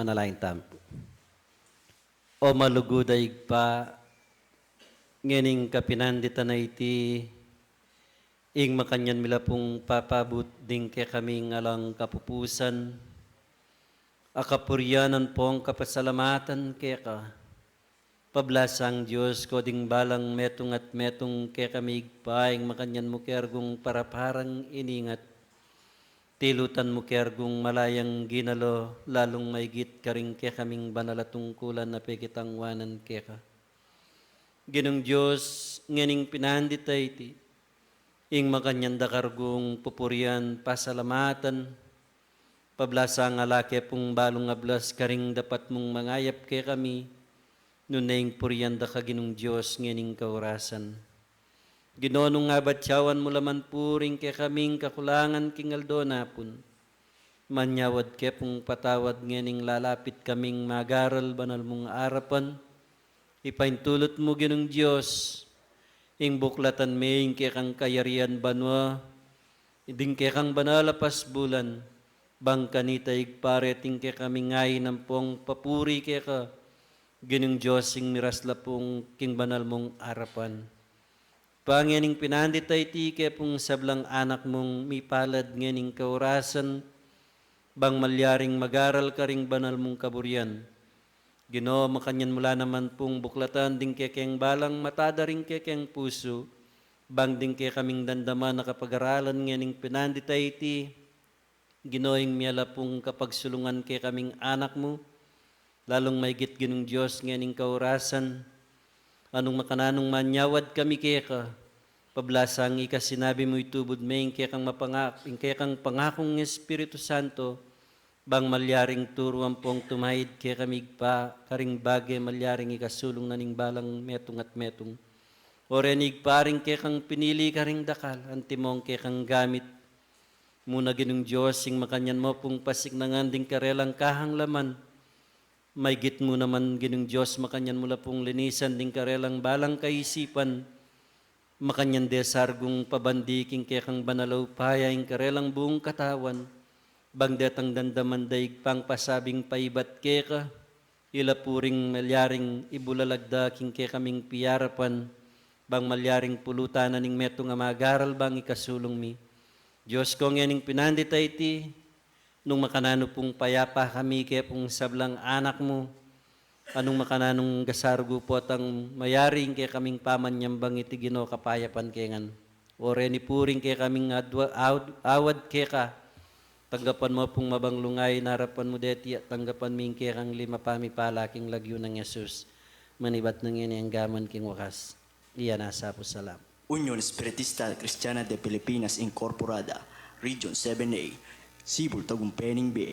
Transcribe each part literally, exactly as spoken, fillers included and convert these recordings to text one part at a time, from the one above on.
Manalangin tamu pu. O malugud a Ibpa, ngening kapinanditan a iti, ing makanyan mi la pung papabut ding kekaming alang kapupusan a kapurian ampong kapasalamatan keka. Pablasang Dios ko, ding balang metung at metung kekami Ibpa, ing makanyan mu kergung paraparang iningat, tilutan mu kergung malayang ginalo, lalung maigit karing kekaming banal a tungkulan a pekitangwanan keka. Ginung Dios, ngening pinandit a iti, ing makanyan da kargung pupurian, pasalamatan, pablasang ala ke pung balung ablas karing dapat mung mangayap kekami, nune ing purian da ka Ginung Dios ngening kaurasan. Ginu, nung abatyawan mu la man pu ring kekaming kakulangan king aldo napun, manyawad ke pung patawad ngening lalapit kaming magaral banal mung arapan. Ipaintulut mu Ginung Dios, ing buklatan me ing kekang kayarian banua, ding kekang banal a pasbulan, bang kanita Ibpa reting kekaming ain ampong papuri keka, Ginung Dios, ing miras la pung king banal mung arapan. Ibpa, ngening pinandit a iti ke pung sablang anak mung mipalad ngening kaurasan, bang malyaring magaral karing banal mung kaburian. Ginu, makanyan mu la naman pung buklatan ding kekeng balang mata da ring kekeng pusu, bang ding kekaming damdaman a kapagaralan ngening pinandit a iti, Ginu, ing miyala pung kapagsulungan kekaming anak mu, lalung maigit Ginung Dios ngening kaurasan, anung makananung manyawad kami keka, pablasang ika sinabi mu itubud me ing kekang mapanga-, ing kekang pangakung Espiritu Santo, bang malyaring turu ampong tumaid kekami Ibpa, karing bage malyaring ikasulung na ning balang metung at metung. O reni Ibpa, ring kekang pinili karing dakal, antimong kekang gamit mu na Ginung Dios, ing makanyan mu pung pasiknangan ding karelang kahanglaman. Maigit mu naman Ginung Dios, makanyan mu la pung linisan ding karelang balang kaisipan. Makanyan de sargung pabandi king kekang banal a upaya ing karelang buung katawan. Bang detang damdaman da Ibpang pasabing paibat keka, ila pu ring malyaring ibulalag da king kekaming piyarapan, bang malyaring pulutan na ning metung a magaral bang ikasulung mi. Dios ko, ngening pinandit a iti, nung makananu pung payapa kami ke pung sablang anak mu, anung makananung gasarugu potang mayari ing kekaming pamanyambang iti Ginu kapayapan ke ngan. O reni pu ring kekaming adwa-, awd-, awad keka, tanggapan mu pung mabanglung ain arapan mu deti at tanggapan mi ing kekang lima pamipala king lagyu nang Jesus, manibat nung ini anggaman king wakas. Iya na sa pu salam. Union Espiritista Kristiana de Pilipinas Incorporada, Region seven A, Cebu, Tagumpay ning B.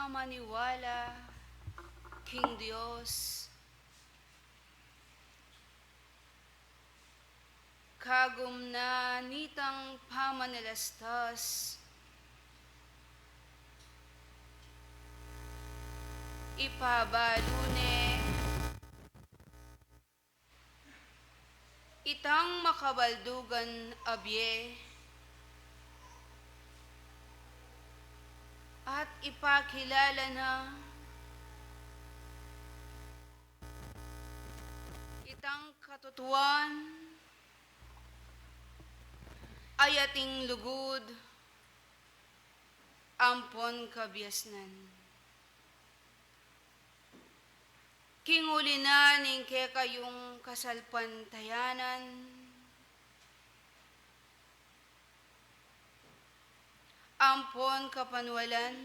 Maniwala king Dios, kagum na nitang pamanilastas, ipabalu ne itang makabaldugan a bie, at ipakilala na itang katutuan a yating lugud ampon kabiasnan. King uli na ning kekayung kasalpantayanan ampon kapanualan,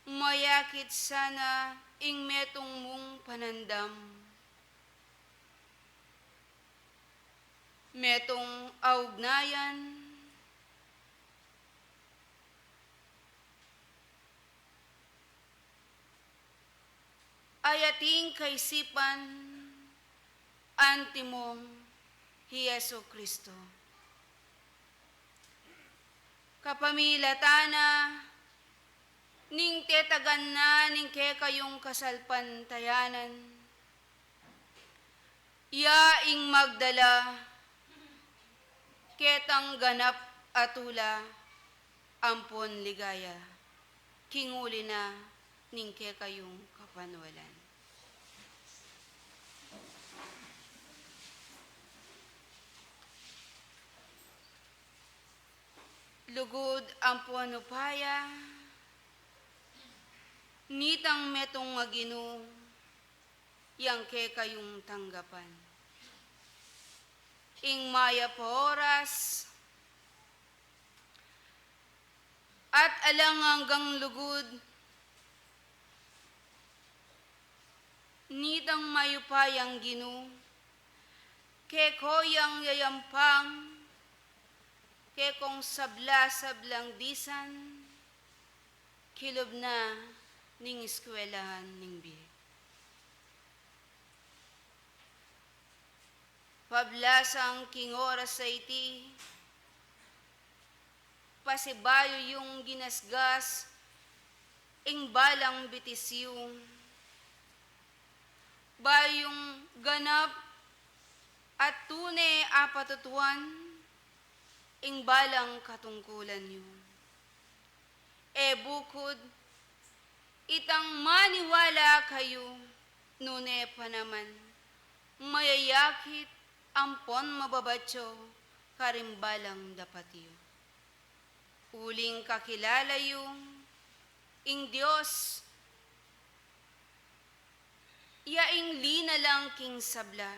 mayakit sana ing metung mung panandam, metung a ugnayan a yating kaisipan antimong hi Jesucristo. Kapamilatan na ning tetagan na ning kekayung kasalpantayanan, ya ing magdala ketang ganap a tula ampon ligaya, king uli na ning kekayung kapanualan. Lugud ampon upaya nitang metung a Ginu yang kekayung tanggapan. Ing mayap a oras at alang anggang lugud nitang mayupayang Ginu, keko yang yayampang kekong sabla-sablang disan, kilub na ning eskwelahan ning bie. Pablasang king oras a iti, pasibayu yung ginasgas ing balang bitis yu, bayung ganap at tune a patutuan ing balang katungkulan yu. E bukud itang maniwala kayu, nune pa naman mayayakit ampon mababatyo karing balang dapat yu. Uling kakilala yu ing Dios, ya ing linalang king sabla,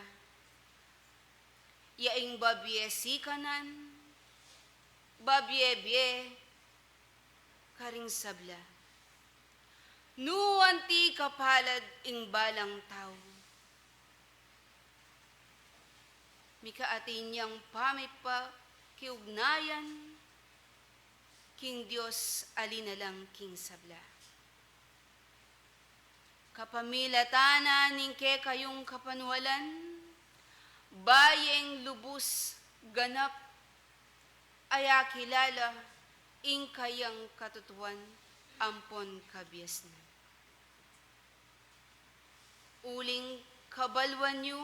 ya ing babie sikanan, babie bie karing sabla. Nu anti kapalad ing balang tau, mika atin yang pamipakiugnayan king Dios a linalang king sabla. Kapamilatan na ning kekayung kapanualan, bayung lubus ganap a akilala ing kayang katutuan ampon kabiasnan. Uling kabaluan yu,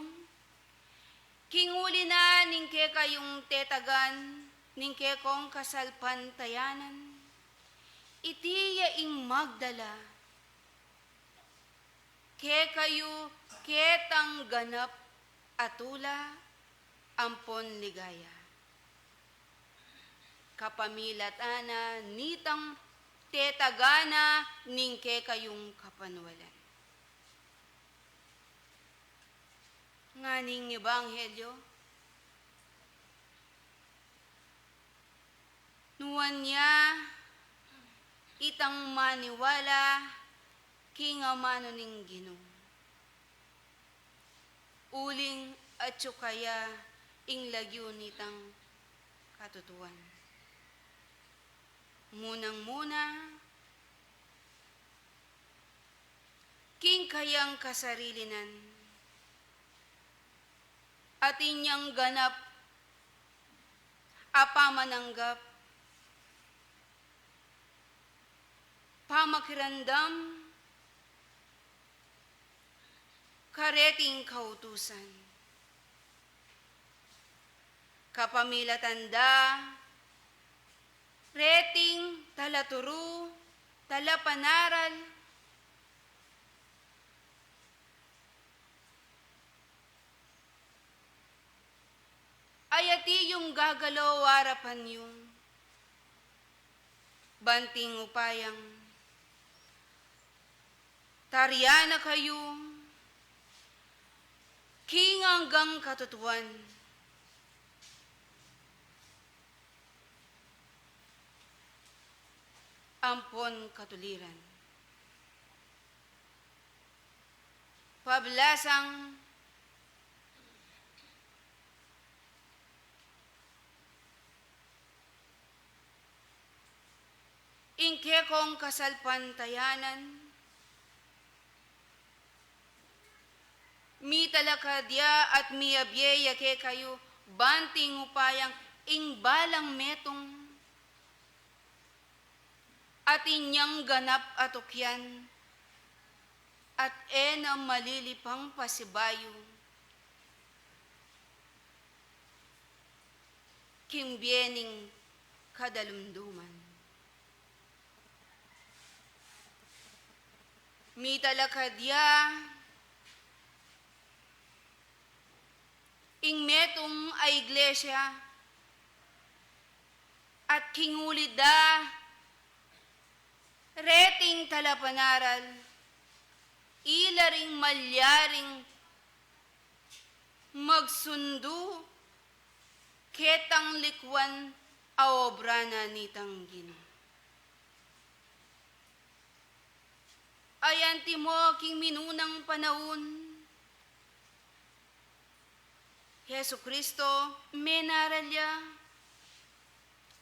king uli na ning kekayung tetagan ning kekong kasalpantayanan, iti ya ing magdala kekayu ketang ganap a tula ampon ligaya. Kapamilatan na nitang tetagan na ning kekayung kapanualan. Nganing ebanghelyo, nuan ya itang maniwala king amanu ning Ginu, uling atyu kaya ing lagyu nitang katutuan. Munang-muna, king kayang kasarilinan, atin yang ganap a pamananggap, pamakiramdam, kareting kautusan. Kapamilatan da reting talaturu, talapanaral, ayati yung gagalaw arapan yu, banting upayang tarian na kayu king anggang katutuan ampon katuliran. Pablasang ing kekong kasalpantayanan, mitalakad ya at miyabie ya kekayu, banting upayang ing balang metung atin yang ganap a tukian, at e na malilipang pasibayu king bie ning kadalumduman. Mitalakad ya ing metung a iglesia, at king ulid da reting talapanaral, ila ring malyaring magsundu ketang likuan a obra na nitang Ginu. Ay antimo king minunang panaun, Jesucristo, menaral ya,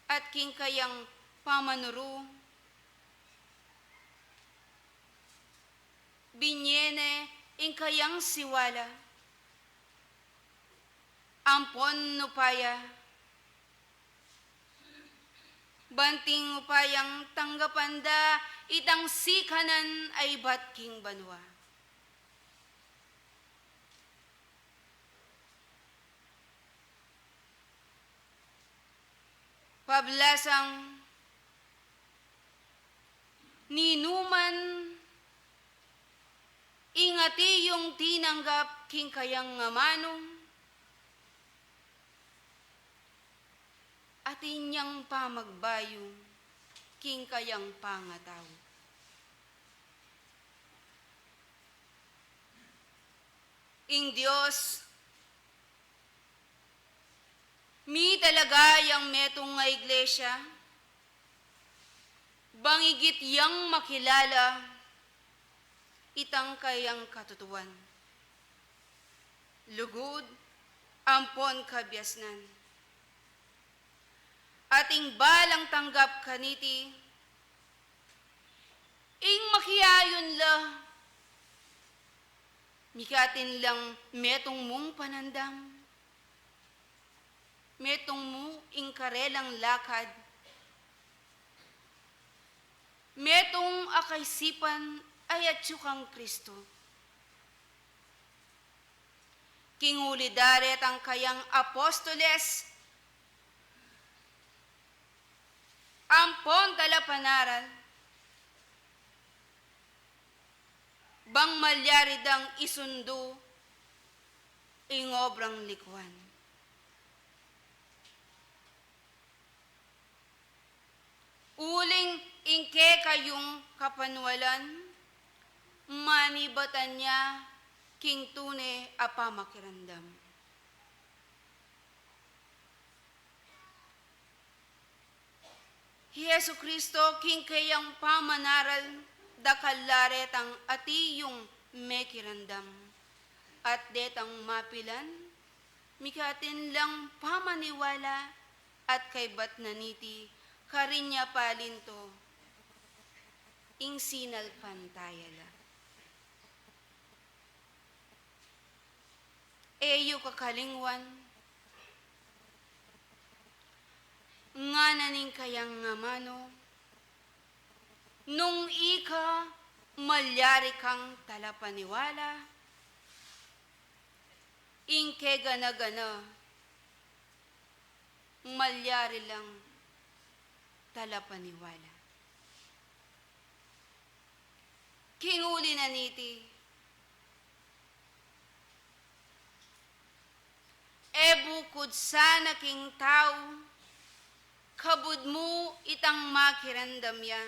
at king kayang pamanuru, binie ne ing kayang siwala ampon upaya, banting upayang tanggapan da itang sikanan a ibat king banua. Pablasang ninuman ing atin yung tinanggap king kayang amanu, atin yang pamagbayu king kayang pangatau. Ing Dios, mitalaga yang metung a iglesia, bang igit yang makilala itang kayang katutuan, lugud, ampon kabiasnan. At ing balang tanggap kaniti, ing makiayun la, mikatin lang metung mung panandam, metung mu ing karelang lakad, metung a kaisipan a atyu kang Kristo. King ulid da retang kayang apostoles ampon talapanaral, bang malyari dang isundu ing obrang likuan. Uling ing kekayung kapanwalan, manibatan ya king tune a pamakiramdam. Hi Jesucristo, king kayang pamanaral, dakal la retang atin yung mekiramdam, at detang mapilan, mikatin lang pamaniwala, at kaybat na niti, karin ya pa linto ing sinalpantaya la. E yu kakalingwan, ngana ning kayang amanu, nung ika malyari kang talapaniwala, ing kegana-gana malyari lang talapaniwala. King uli na niti, e bukud sana king tau, kabud mu itang makiramdam ya.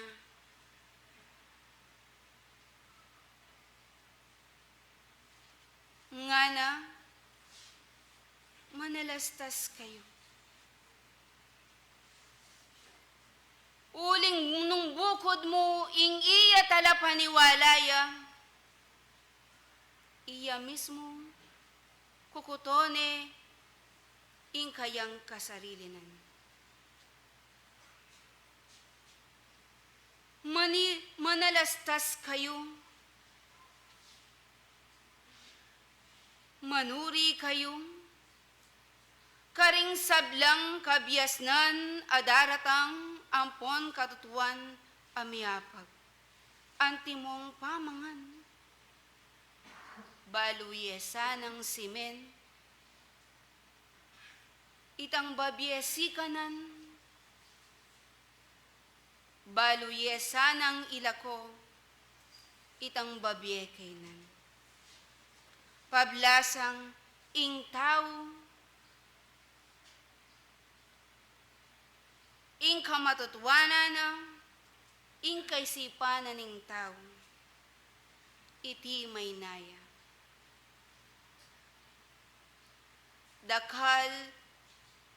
Ngana, manalastas kayu. Uling nung bukud mu ing iya talapaniwala ya, iya mismu kukuton ne ing kayang kasarilinan. Mani-, manalastas kayu, manuri kayu, karing sablang kabiasnan a daratang ampon katutuan a miyapag. Antimong pamangan, balu ye sanang simen, itang babie sikanan, balu ye sanang ilako, itang babie kaynan. Pablasang ing tau, ing kamatutuanan na, ing kaisipan na ning tau, iti maynaya. Dakal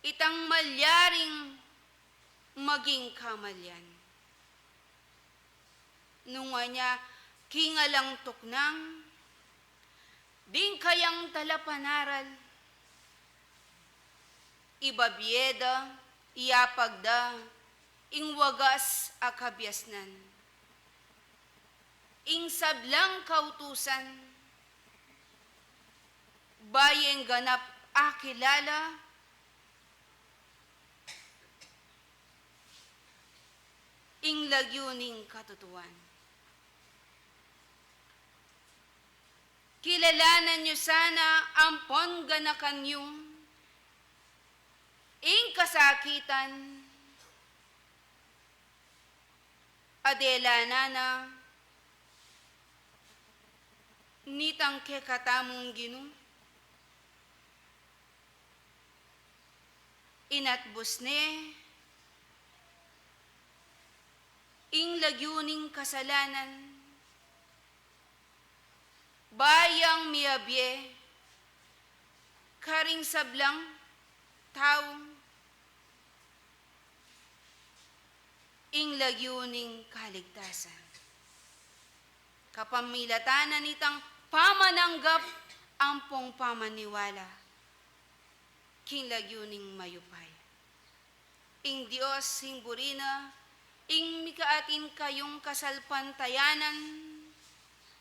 itang malyaring maging kamalian. Nung anya, king alang tuknang, ding kayang talapanaral, ibabie da, iyapag da, ing wagas a kabiasnan. Ing sablang kautusan, bayeng ganap a kilala, ing lagyu ning katutuan. Kilalanan yu sana ampon ganakan yu ing kasakitan a delanan na nitang kekatamung Ginu. Inatbus ne ing lagyu ning kasalanan, bayang miyabie karing sablang tau ing lagyu ning kaligtasan, kapamilatan na nitang pamananggap ampong pamaniwala king lagyu ning mayupaya. Ing Dios ing buri na, ing mika atin kayung kasalpantayanan,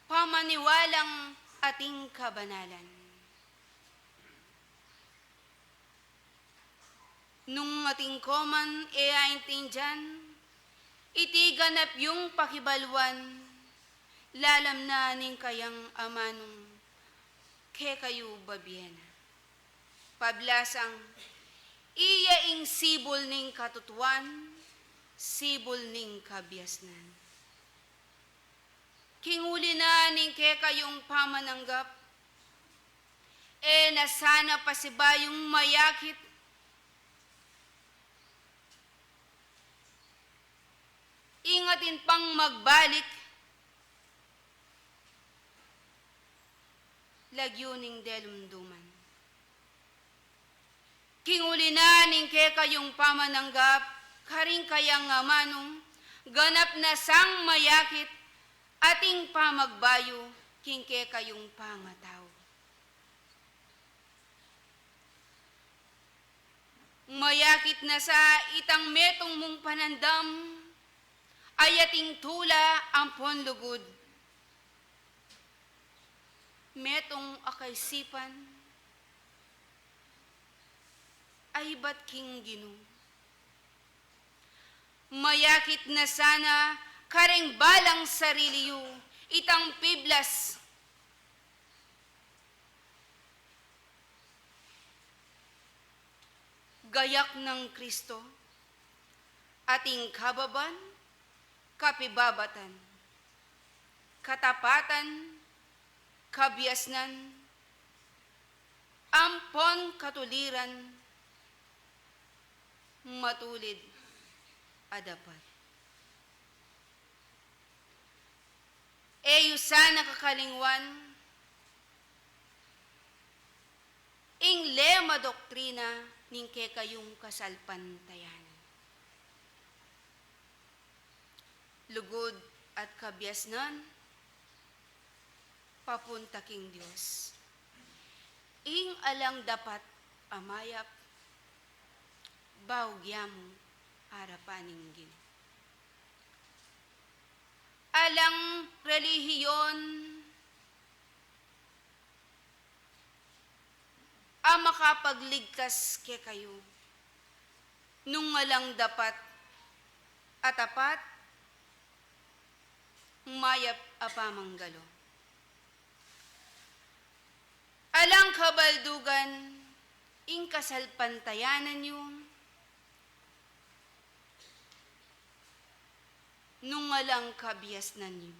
pamaniwalang ating kabanalan. Nung atin ko man e aintindian iti ganap yung pakibaluan, lalam na ning kayang amanung kekayu babie na. Pablasang iya ing sibul ning katutuan, sibul ning kabiasnan. King uli na ning kekayung pamananggap, e na sana pasibayung mayakit ing atin pang magbalik lagyu ning delumduman. King uli na ning kekayung pamananggap karing kayang amanung, ganap na sang mayakit ating pamagbayu king kekayung pangatau. Mayakit na sa itang metung mung panandam, ay ating tula ampon lugud. Metung a kaisipan, ay bat king Ginu. Mayakit na sana kareng balang sarili yu, itang piblas. Gayak nang Kristo, ating kababan, kapibabatan, katapatan, kabiasnan, ampon katuliran, matulid a dapat. E yu sana kakalingwan ing lema doktrina ning kekayung kasalpantayanan. Lugud at kabiasnan, papunta king Dios. Ing alang dapat a mayap, baugya mu arapan ning Ginu. Alang relihiyon a makapagligtas kekayu nung alang dapat a tapat, mayap a pamanggalu. Alang kabaldugan ing kasalpantayanan yu nung alang kabiasnan yu.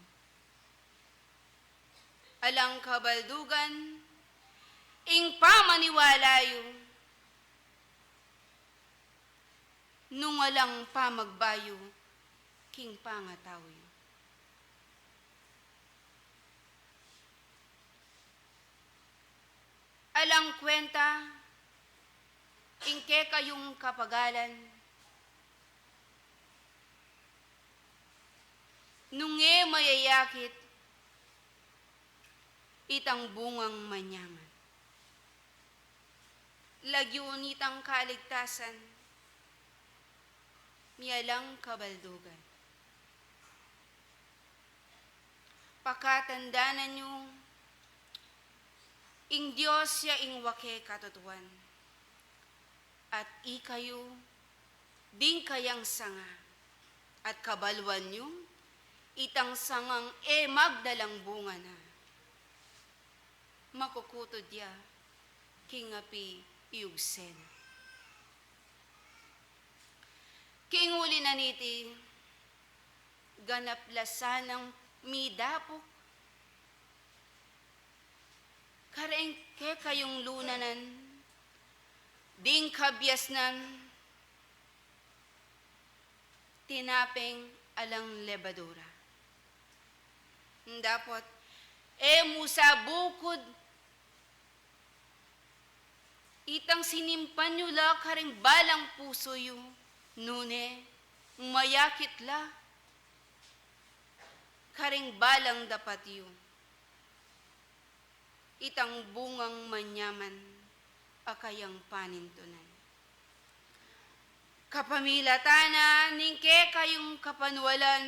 Alang kabaldugan ing pamaniwala yu nung alang pamagbayu king pangatau yu. Alang kwenta ing kekayung kapagalan nung e mayayakit itang bungang manyaman. Lagyu nitang kaligtasan, mialang kabaldugan. Pakatandanan yu, ing Dios ya ing wake katutuan, at ikayu ding kayang sanga, at kabaluan yu itang sangang e magdalang bunga na, makukutud ya king api yugse na. King uli na niti, ganap la sanang midapuk kareng kekayung lunanan ding kabiasnan tinapeng alang lebadura. Dapot e mu sa bukud itang sinimpan yu la kareng balang pusu yu, nune mayakit la kareng balang dapat yu itang bungang manyaman a kayang panintunan. Kapamilatan na ning kekayung kapanualan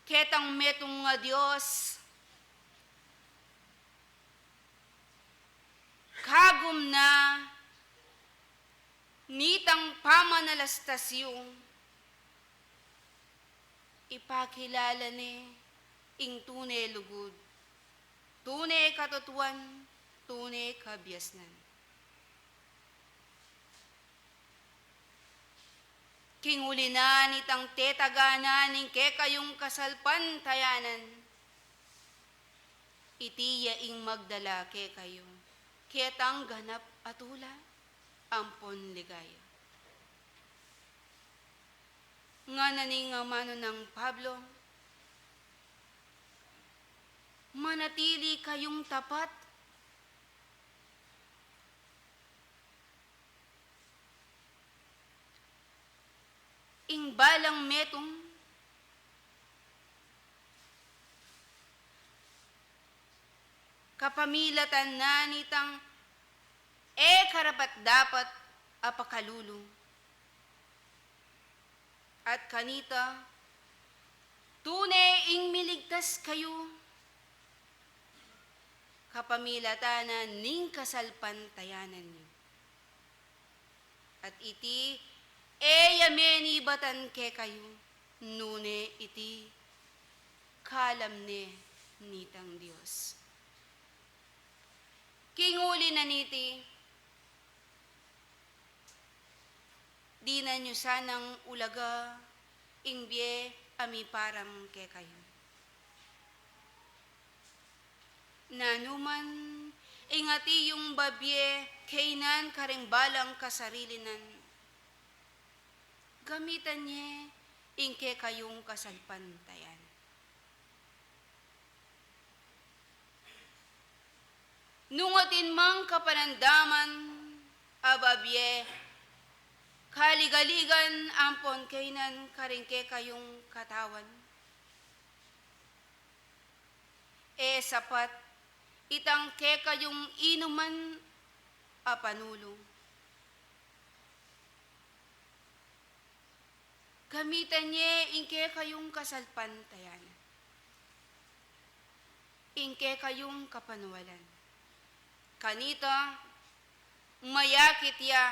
ketang metung a Dios, kagum na nitang pamanalastas yu, ipakilala ne ing tune lugud, tune katutuan, tune kabiasnan. King uli na nitang tetaganan ning kekayung kasalpantayanan, iti ya ing magdala kekayu ketang ganap a tula ampon ligaya. Ngana ning amanu nang Pablo, manatili kayung tapat. Ing balang metung kapamilatan na nitang e karapat-dapat a pakalulu. At kanita, tune ing miligtas kayu, kapamilatan na ning kasalpantayanan yu. At iti, e ya menibatan kekayu, nune iti, kalam ne nitang Dios. King uli na niti, dinan yu sanang ulaga ing bie a miparam kekayu. Nanu man ing atin yung babie kainan karing balang kasarili nan, gamitan ye ing kekayung kasalpantayanan. Nung atin mang kapanandaman a babie kaligaligan ampon kainan karing kekayung katawan, e sapat itang kekayung inuman a panulu. Gamitan ye ing kekayung kasalpantayanan, ing kekayung kapanwalan. Kanita, mayakit ya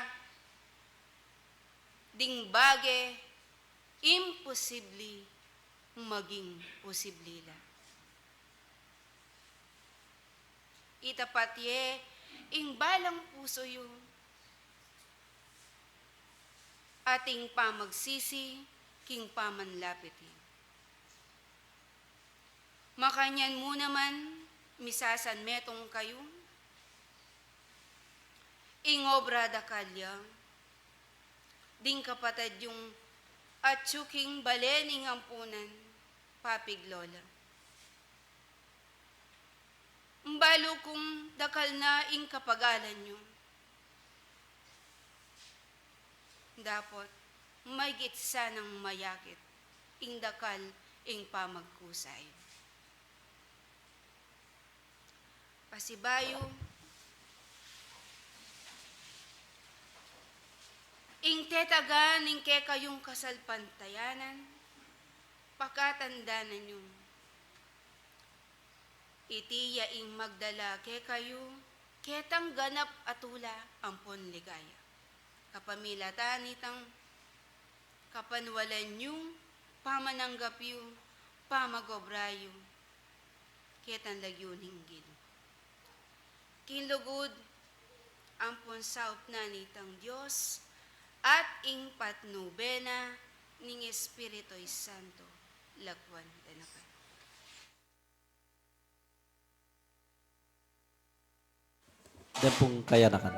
ding bage imposibli maging posibli la. Itapat ye ing balang pusu yu at ing pamagsisi king pamanlapit yu. Makanyan mu naman misasanmetung kayu, ing obra dakal ya ding kapatad yung atyu king bale ning ampunan, papiglo la. Balu kung dakal na ing kapagalan yu, dapot maygit sanang mayakit ing dakal ing pamagkusa yu. Pasibayu, ing tetagan ning kekayung kasalpantayanan, pakatandanan yu, iti ya ing magdala kekayu ketang ganap a tula ampon ligaya, kapamilatan nitang kapanwalan yu, pamananggap yu, pamag-obra yu ketang lagyu ning Ginu. King lugud ampon saup na nitang Dios at ing patnube na ning Espiritu Santo, lakuan da na kami. Dapung kayanakan.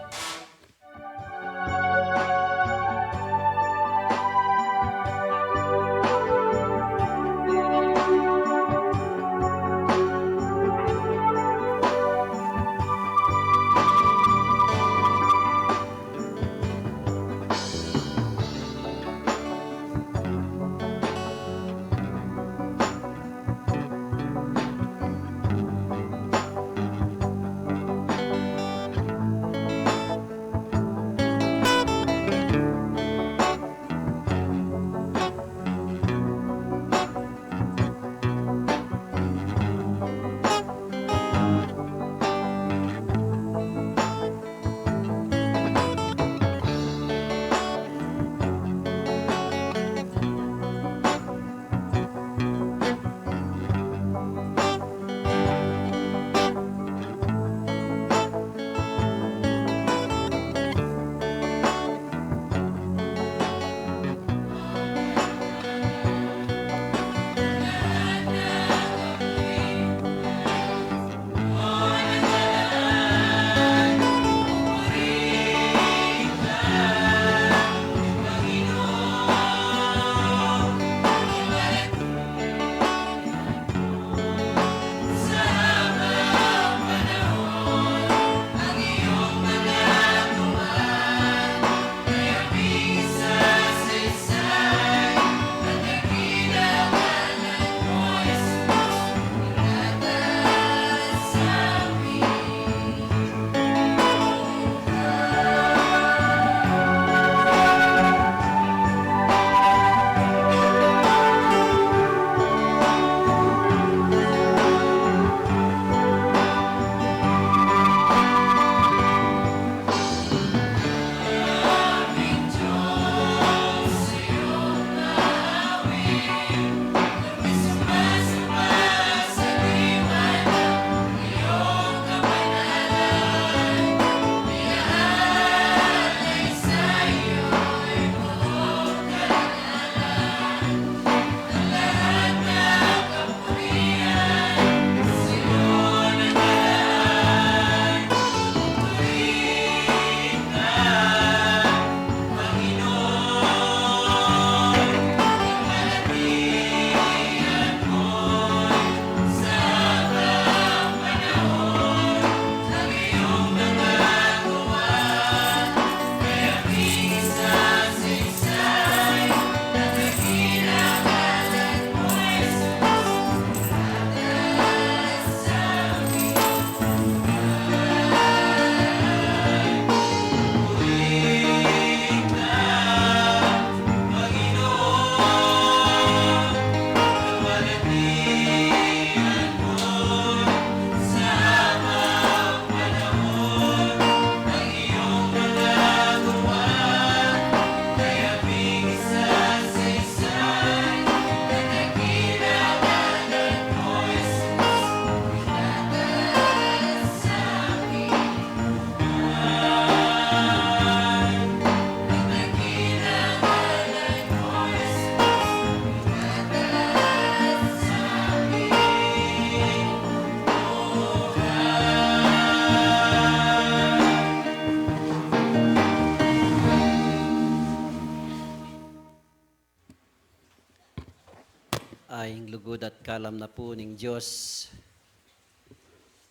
Ing lugud at kalam na pu ning Dios,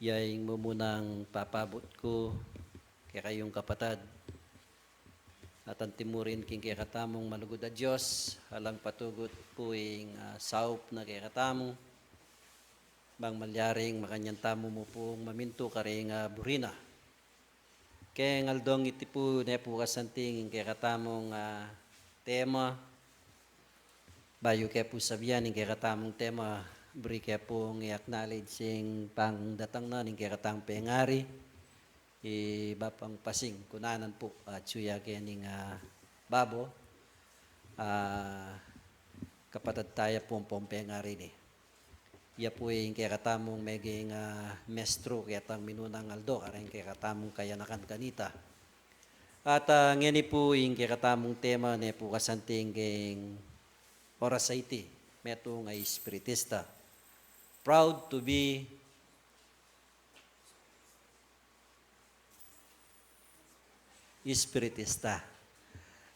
ya ing mumunang papabut ku kekayung kapatad. At antimurin king kekatamung malugud a Dios, alang patugut pu ing, ah, saup na kekatamu, bang malyaring makanyan tamu mu pung mamintu karing, ah, buri na. Keng aldong iti pu, ne pu kasanting ing kekatamung, ah, tema. Bayu ke pu sabian ing kekatamung tema, buri ke pung i-acknowledge ing pangdatang na ning kekatamung pengari, i Bapang Pasing, kunanan pu, ah, atyu ya kening, ah, babo, ah, kapatad taya pu ampong pengari ini. Ya pu ing kekatamung meging, ah, mestro ketang minunang aldo, kareng kekatamung kayanakan kanita. At, ah, ngeni pu ing kekatamung tema ne pu kasanting keng oras a iti, metung a espiritista. Proud to be espiritista.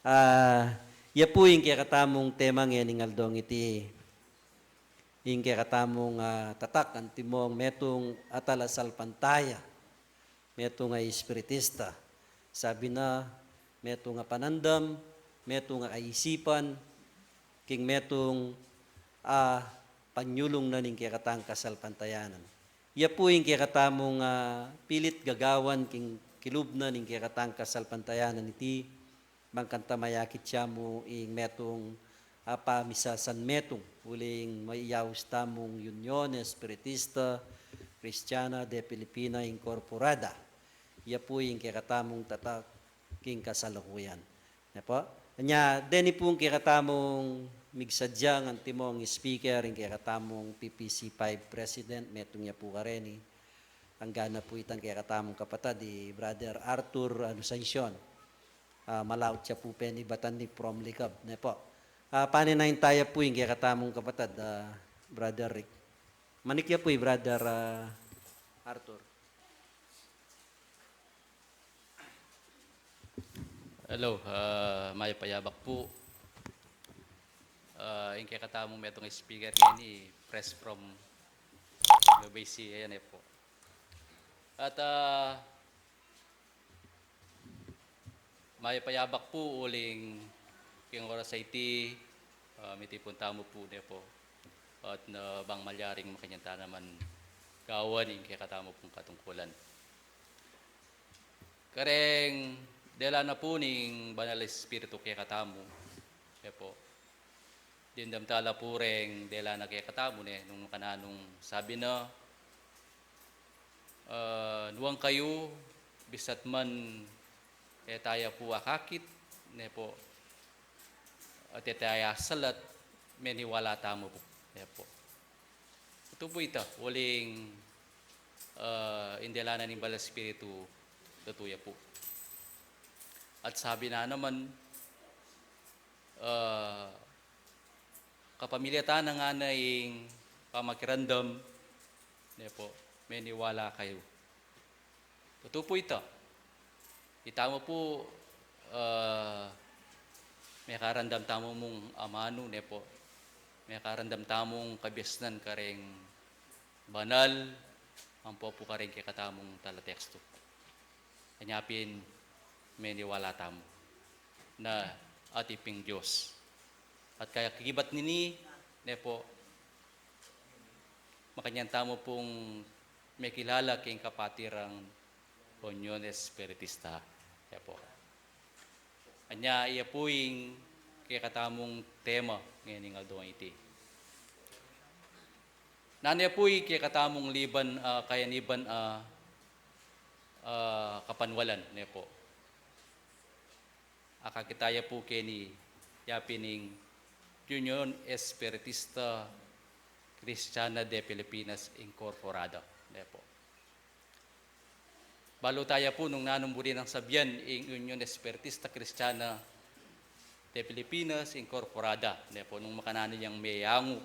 Ah, ya pu ing kekatamung tema ngening aldong iti, ing kekatamung, ah, tatak antimong metung a talasalpantaya, metung a espiritista. Sabi na, metung a panandam, metung a kaisipan, king metung a panyulung na ning kekatang kasalpantayanan. Ya pu ing kekatamung, ah, pilit gagawan king kilub na ning kekatang kasalpantayanan iti, bang kanita mayakit ya mu ing metung a pamisasanmetung, uling mayaus tamung Union Espiritista Kristiana de Filipina Incorporada. Ya pu ing kekatamung tatak king kasalukuyan. Ne pu? Nya, deni pu ing kekatamung migsadya ngan antimong speaker, ing kekatamung P P C five President, metung ya pu kareni. Anggana pu itang kekatamung kapatad, i Brother Arthur Anunciacion. Ah, malaut ya pu penibatan ni Prom Likab, ne pu. Ah, paninayan taya pu ing kekatamung kapatad, ah, Brother Rick. Manik ya pu i Brother, ah, Arthur. Hello, ah, mayap a yabak pu. Ah, ing kekatamung metung a speaker ngeni, fresh from Nueva Ecija, ne pu. At, ah, mayap a yabak pu uling king oras a iti, ah, mitipun tamu pu, ne pu. At na bang malyaring makanyan ta naman gawan ing kekatamu pung katungkulan. Kareng dela na pu ning Banal a Espiritu kekatamu, ne pu. Dimdam ta la pu reng dela na kekatamu, ne, nung makananu nung sabi na, ah, nuan kayu, bisat man e taya pu akakit, ne pu, at e taya asalat, meniwala tamu pu, ne pu. Tutu pu ita, uling, ah, ing dela na ning Banal a Espiritu, tutu ya pu. At sabi na naman, ah, kapamilatan na ngana ing pamakiramdam, ne pu, meniwala kayu. Tutu pu ita. Itamu pu, ah, mekaramdam tamu mung amanu, ne pu. Mekaramdam tamung kabiasnan kareng banal, ampo pu kareng kekatamung talatekstu. Anya pin meniwala tamu na atin pung Dios. At kakibat nini, ne pu, makanyan tamu pung mekilala king kapatirang Union Espiritista. Ya pu. Anya, iya pu ing kekatamung tema ngening aldo iti. Nanu ya pu ing kekatamung liban, ah, kayaniban, ah, ah, kapanwalan, ne pu. Akakit taya pu keni, ya pin ing Union Espiritista Kristiana de Pilipinas Incorporada, ne pu. Balu taya pu nung nanung buri nang sabian ing Union Espiritista Kristiana de Pilipinas Incorporada, ne pu, nung makananu yang meyangu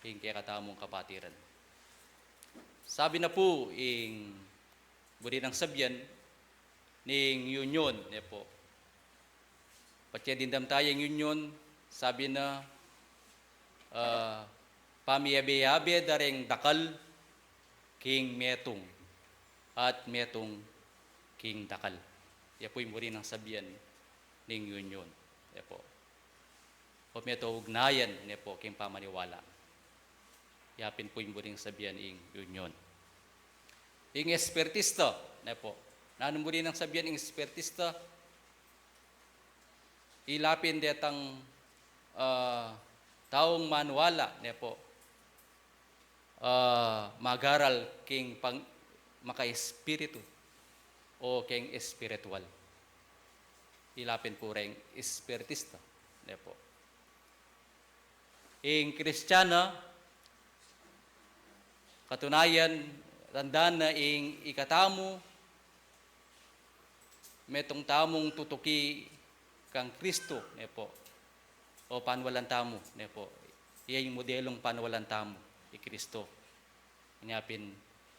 ing kekatamung kapatiran. Sabi na pu ing buri nang sabian ning union, ne pu. Patse dimdam taya ing union, sabi na, ah, pamiyabe-yabe da reng dakal king metung, at metung king dakal. Ya pu ing buri nang sabian ning union. Ya pu. O metung ugnayan, ne pu, king pamaniwala. Ya pin pu ing buri nang sabian ing union. Ing espiritista, ne pu. Nanung buri nang sabian ing espiritista? Ila pin detang, ah, taung maniwala, ne pu, ah, magaral king pang-, makaespiritu o king espiritual. Ila pin pu reng espiritista, ne pu. Ing Kristiana, katunayan, tanda na ing ikatamu, metung tamung tutuki kang Kristo, ne pu. O paniwalan tamu, ne pu. Iya ing modelung paniwalan tamu, i Kristo. Nya pin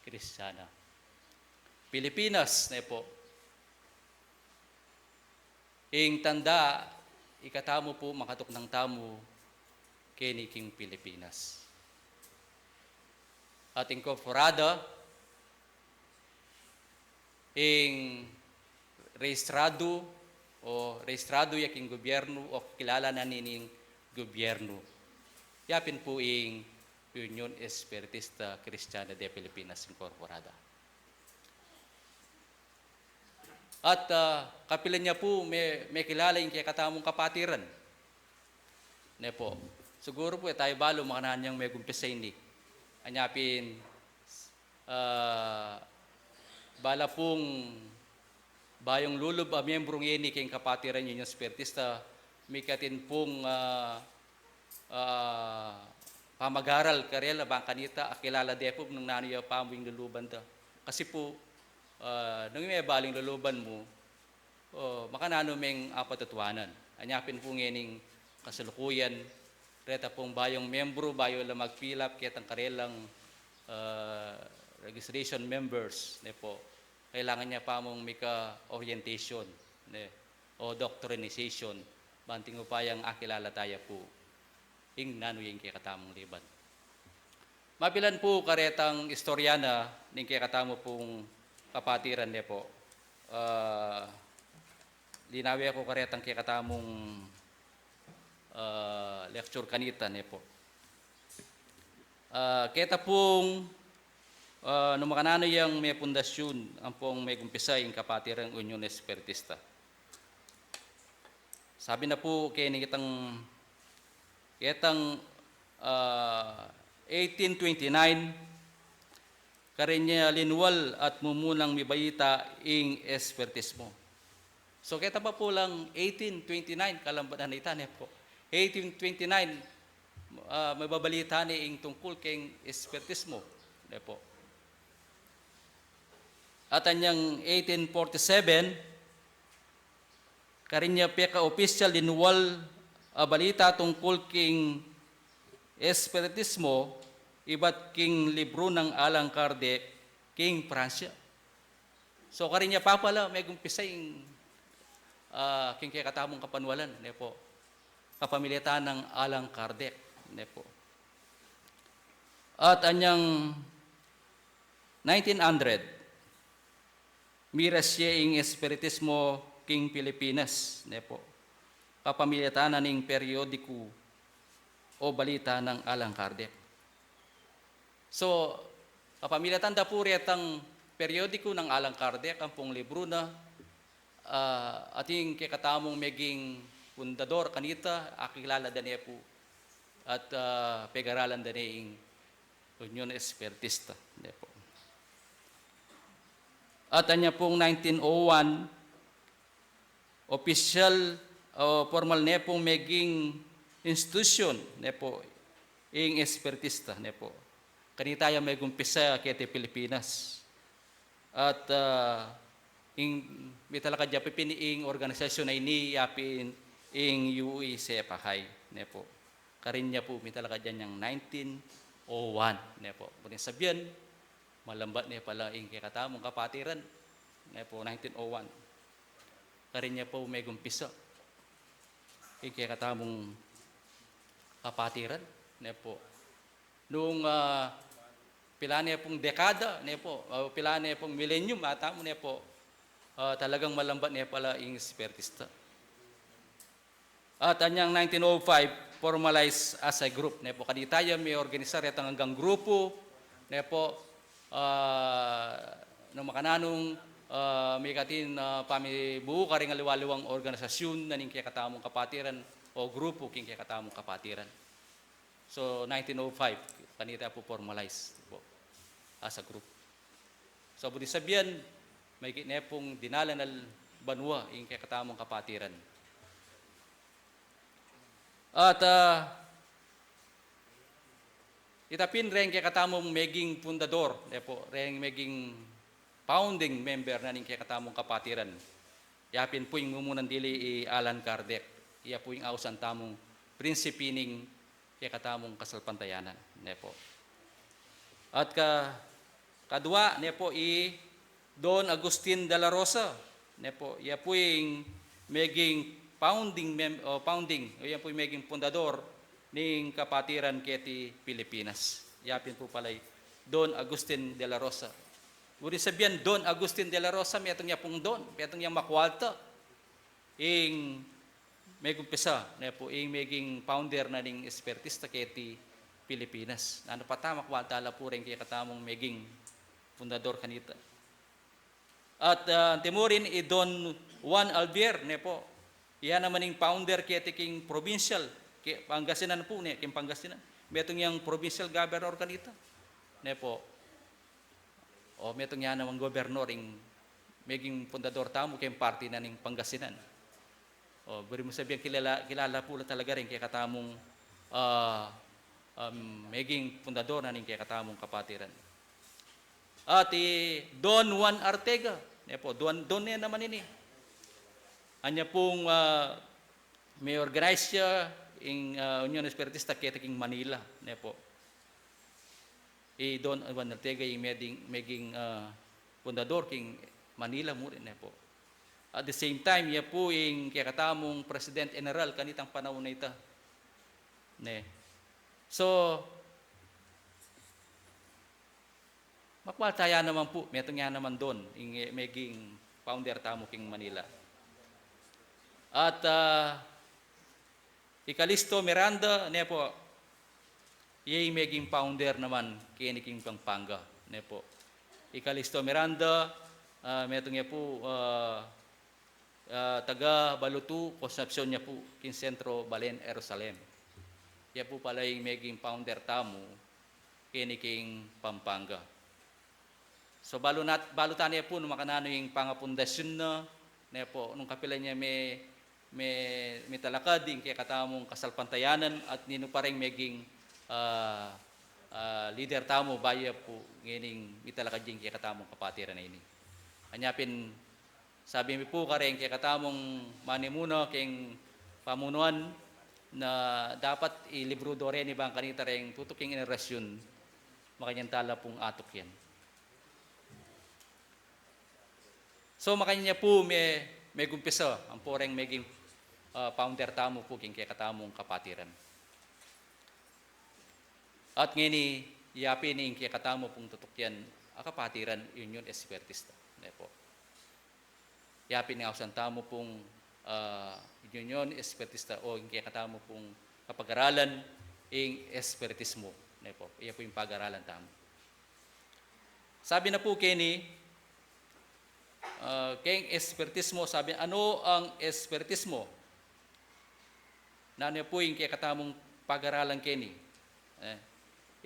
Kristiana. Pilipinas, ne pu. Ing tanda, ikatamu pu, makatuknang tamu keni king Pilipinas. At inkorporada, ing rehistradu, o rehistradu ya king gobyernu, o kilala na nining gobyernu. Ya pin pu ing Union Espiritista Kristiana de Pilipinas Incorporada. At, ah, kapilan ya pu me-, mekilala ing kekatamung kapatiran. Ne pu. Siguru pu, e tayu balu makananu yang megumpisa ini. Anya pin, ah, bala pung bayung lulub a miyembru ngeni king kapatiran Union Espiritista, mikatin pung, ah, ah, pamagaral karela bang kanita akilala de pu nung nanu ya pamu ing luluban da. Kasi pu, ah, nung mebalu ing luluban mu, o, makananu meng apatutuanan. Anya pin pu ngening kasalukuyan, reta pung bayung membru, bayu la mag-fill up ketang karelang, ah, registration members, ne pu. Kailangan ya pamung mika orientation, ne, o doctrinization, bang atin upayang akilala taya pu ing nanu ya ing kekatamung liban. Mapilan pu karetang istorya na ning kekatamu pung kapatiran, ne pu. Ah, linawe ku karetang kekatamung, ah, lecture kanita, ne pu. Ah, keta pung, ah, nung makananu yang mepundasyon ampong megumpisa ing kapatiran Union Espiritista. Sabi na pu keni ketang, ketang, ah, eighteen twenty-nine, karin ya linual at mumunang mibalita ing Espiritismo. So, keta pa pu lang eighteen twenty-nine, kalambat na ita, ne pu. Eighteen twenty-nine, ah, mibabalita ne ing tungkul keng Espiritismo, ne pu. At anyang eighteen forty-seven, karin ya peka-opisyal linual a balita tungkul king Espiritismo ibat king libru nang Allan Kardec king Pransya. So, karin ya pa pala megumpisa ing, ah, king kekatamung kapaniwalan, ne pu. Kapamilatan nang Allan Kardec, ne pu. At anyang nineteen hundred, miras ya ing Espiritismo king Pilipinas, ne pu. Kapamilatan na ning periodiku o balita nang Allan Kardec. So, kapamilatan da pu retang periodiku nang Allan Kardec, ampong libru na, ah, atin kekatamung meging fundador kanita, akilala da ne pu, at, ah, pegaralan da ne ing Union Espiritista, ne pu. At anya pung nineteen oh one, opisyal o pormal ne pung meging institusyon, ne pu, ing Espiritista, ne pu. Kanita ya megumpisa keti Pilipinas. At, ah, ing mitalakad ya pin ing organisasyon a ini ya pin ing U E C F I, ne pu. Karin ya pu mitalakad ya inyang nineteen oh one, ne pu. Buri nang sabian, malambat ne pala ing kekatamung kapatiran, ne pu, nineteen oh one. Karin ya pu megumpisa ing kekatamung kapatiran, ne pu. Nung, ah, pila ne pung dekada, ne po, ah, pila ne pung millennium, ata mu, ne po, ah, talagang malambat ne pala ing espiritista. At anyang nineteen oh five, formalized as a group, ne po. Kanita ya mi-organisar itang anggang grupu, ne po, ah, nung makananung, ah, mikatin, ah, pamibuuk karing aliwa-liwang organisasyun na ning kekatamung kapatiran o grupu king kekatamung kapatiran. So, nineteen oh five, kanita pu formalize po as a group. So, buti sabian, maigit ne pung dinalan a banua ing kekatamung kapatiran. At, ah, ita pin reng kekatamung meging fundador, ne po, reng meging founding member na ning kekatamung kapatiran. Ya pin pu ing mumunan dili i Allan Kardec. Iya pu ing ausan tamung prinsipi ning kekatamung kasalpantayanan, ne po. At ka, kadua, ne po, i Don Agustin de la Rosa, ne po. Iya pu ing meging founding mem-, o founding, o iya pu ing meging fundador ning kapatiran keti Pilipinas. Iya pin pu pala i Don Agustin de la Rosa. Buri sabian Don Agustin de la Rosa, metung ya pung don, metung yang makualta. Ing megumpisa, ne po, ing meging founder na ning espiritista keti Pilipinas. Nanu pa ta, makualta la pu reng kekatamung meging fundador kanita. At, ah, antimurin i Don Juan Albier, ne po. Iya naman ing founder keti king provincial, ke Pangasinan pu, ne, king Pangasinan. Metung yang provincial governor kanita. Ne po. O, metung ya naman gobernor ing meging fundador tamu keng parti na ning Pangasinan. O, buri mu sabian kilala, kilala pu la talaga reng kekatamung, ah, um, meging fundador na ning kekatamung kapatiran. At i Don Juan Arteaga, ne po, Don, Don ne naman ini. Anya pung, ah, mi-organize ya ing, ah, Union Espiritista keti king Manila, ne po. I Don Juan Arteaga ing meding, meging, ah, fundador king Manila mu rin, ne po. At the same time, iya pu ing kekatamung President General kanitang panaun a ita. Ne. So, makualta ya naman pu, metung ya naman don, ing, eh, meging founder tamu king Manila. At, ah, i Calisto Miranda, ne po, iya ing meging founder naman keni king Pampanga, ne po. I Calisto Miranda, ah, metung ya pu, ah, ah, taga Balutu, Concepcion ya pu, king sentro balen Jerusalem. Iya pu pala ing meging founder tamu keni king Pampanga. So, balu nat-, balu tane pu nung makananu ing pangapundasyun na, ne po, nung kapilan ya me-, me-, mitalakad ing kekatamung kasalpantayanan at ninu pa reng meging, ah, ah, lider tamu bayu ya pu ngening mitalakad ing kekatamung kapatiran a ini. Anya pin, sabi mi pu kareng kekatamung manimuna keng pamunuan na dapat ilibru do reni bang kanita reng tutuking henerasyon, makanyan tala pung atuk yan. So, makanyan ya pu me-, megumpisa, ampo reng meging, ah, founder tamu pu king kekatamung kapatiran. At ngeni, iya pin ing kekatamu pung tutukian a kapatiran, Union Espiritista. Ne po. Iya pin ing ausan tamu pung, ah, Union Espiritista o ing kekatamu pung kapagaralan, ing Espiritismo. Ne po. Iya pu ing pagaralan tamu. Sabi na pu keni, ah, keng Espiritismo, sabi, ano ang Espiritismo? Nanu ya pu ing kekatamung pagaralan keni? Eh,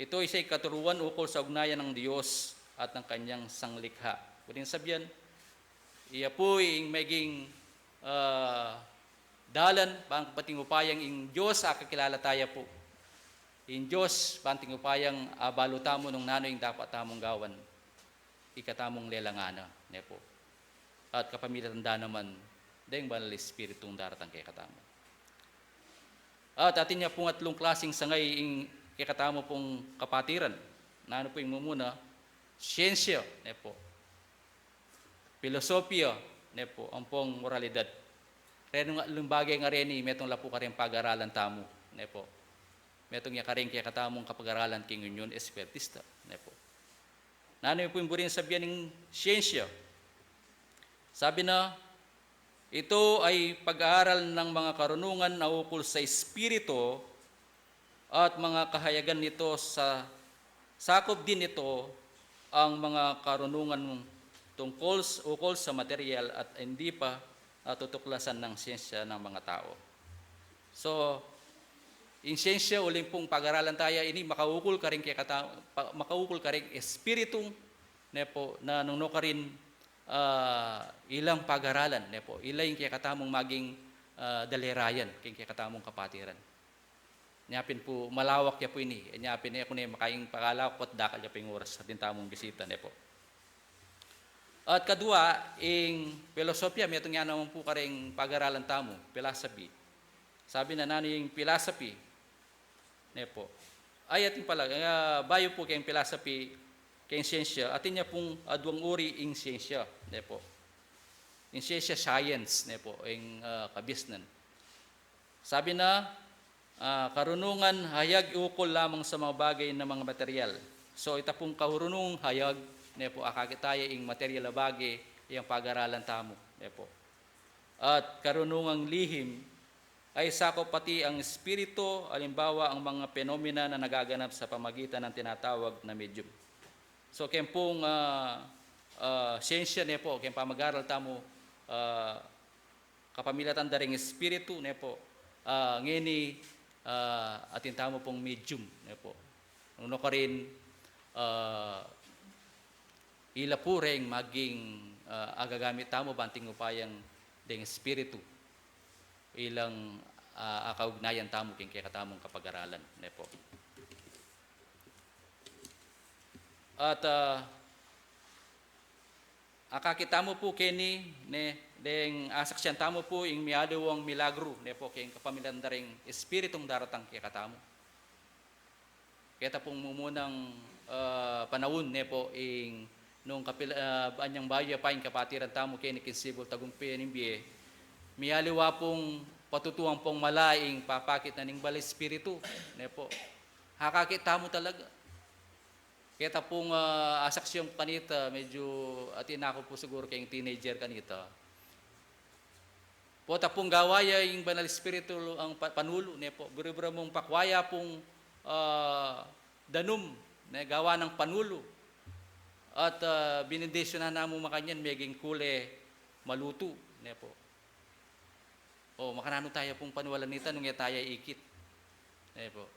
ito ay isang katuruan ukol sa ugnayan ng Diyos at ng kanyang sanglikha. Pwedeng sabihan, iya pu ing meging, ah, dalan bang banting upayang ing Diyos akakilala taya pu. Ing Diyos banting upayang abalu tamu nung nanu ing dapat tamung gawan. Ikatamung lelangan na, ne po. At kapamilatan da naman deng Banal Espiritung daratang kekatamu. At atin ya pung atlung klasing sangay ing kekatamu pung kapatiran. Nanu pu ing mumuna? Siyensya, ne po. Pilosopiya, ne po, ampong moralidad. Reni ngan atlung bage nga reni, metung la pu kareng pagaralan tamu, ne po. Metung ya karing kekatamung kapag-aralan king Union Espiritista, ne po. Nanu pu ing buring sabian ning siyensya? Sabi na, ito ay pag-aaral ng mga karunungan na ukol sa espiritu at mga kahayagan nito, sa sakop din nito ang mga karunungan tungkol s-, ukol sa material at hindi pa natutuklasan ng siyensya ng mga tao. So, ing siyensya, uling pung pag-aralan taya ini, makaukol karing kekata-, pa-, makaukol karing espiritu, ne po, na nung nukarin, ah, ilang pag-aralan, ne po, ila ing kekatamung maging, ah, dalirayan king kekatamung kapatiran. Nya pin pu, malawak ya pu ini. Nya pin, e ku ne makaing pakalawak pu at dakal ya pu ing oras sa atin tamung bisita, ne po. At kadua, ing filosofia, metung ya naman pu karing pag-aralan tamu, philosophy. Sabi na, nanu ing philosophy, ne po. Ay, atin pala, ah, bayu pu keng philosophy, keng siyensya, atin ya pung aduang uri ing siyensya, ne po. Ing siyensya, science, ne po, ing, ah, kabisnan. Sabi na, ah, karunungan hayag ukol lamang sa mga bagay na mga material. So, ita pung karunungang hayag, ne po, akakit taya ing material a bagay, yang pag-aralan tamu, ne po. At karunungang lihim ay sakop pati ang espiritu, alimbawa, ang mga phenomena na nagaganap sa pamagitan ng tinatawag na medium. So, keng pung, ah, ah, siyensya, ne po, keng pamag-aral tamu, ah, kapamilatan da ring espiritu, ne po. Ah, ngeni, ah, atin tamu pung medium, ne po. Nung nukarin, ah, ila pu ring maging, ah, agagamit tamu banting upayang deng espiritu. Ilang, ah, akaugnayan tamu king kekatamung kapag-aralan, ne po. At, ah, akakit tamu pu keni, ne, deng asaksian tamu pu ing mialiwang milagru, ne po, keng kapamilatan da ring espiritung daratang kekatamu. Keta pung mumunang, ah, panaun, ne po, ing nung kapil-, ah, anyang bayu ya pa ing kapatiran tamu keni king Cebu, tagumpe ning bie, mialiwa pung patutuan pung mala ing papakit na ning Banal Espiritu, ne po. Akakit tamu talaga. Keta pung, ah, asaksian ku kanita, medyu atin na ku pu siguru keng teenager kanita. Pota pung gawa ya ing Banal Espiritu ang pa-, panulu, ne po. Buri-buri mung pakwa ya pung, ah, danum, ne, gawa nang panulu. At, ah, binendisyunan na mu makanyan, meging kule malutu, ne po. O, makananu taya pung paniwalan nita nung e taya ikit, ne po.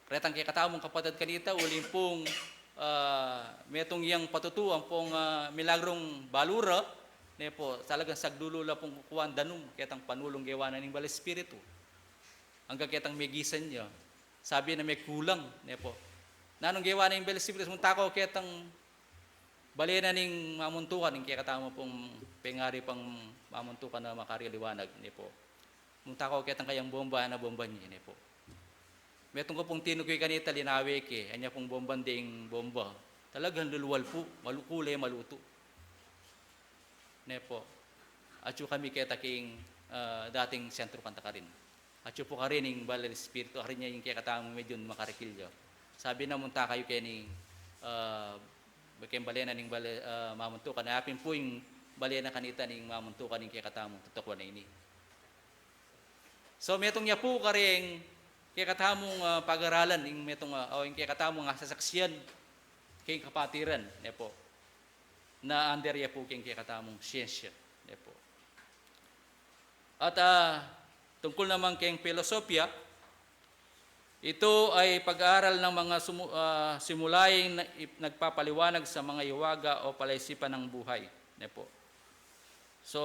Retang kekatamung kapatad kanita, uling pung, ah, metung yang patutu ampong, ah, milagrung balu ra, ne po, talagang sagdulu la pung kukuan danum, ketang panulung gewa na ning Banal Espiritu. Anggang ketang megisan ya, sabi na mekulang, ne po. Nanung gewa na ning Banal Espiritu, munta ko ketang bale na ning mamuntukan, ing kekatamu pung pengari pang mamuntukan na makariliwanag, ne po. Munta ko ketang kayang bomba, na bomba ne, ne po. Metung ku pung tinuki kanita, linawe ke, anya pung bomba, deng bomba. Talagang luluwal pu, malu-, kule malutu. Ne po. Atyu kami keta king, ah, dating sentru kanta karin. Atyu pu karin ing Banal Espiritu, karin ya ing kekatamu medyu makarikil ya. Sabi na, munta kayu keni, ah, keng bale na ning bale, ah, mamuntukan. Apin pu ing bale na kanita ning mamuntukan ing kekatamung tutukuan a ini. So, metung ya pu karing kekatamung, ah, pag-aralan, ing metung, ah, o ing kekatamung asasaksian keng kapatiran, ne po. Na under ya pu keng kekatamung siyensya, ne po. At, ah, tungkol naman keng filosofia, ito ay pag-aaral ng mga sumu-, ah, simulaing na-, ip-, nagpapaliwanag sa mga hiwaga o palaisipan ng buhay, ne po. So,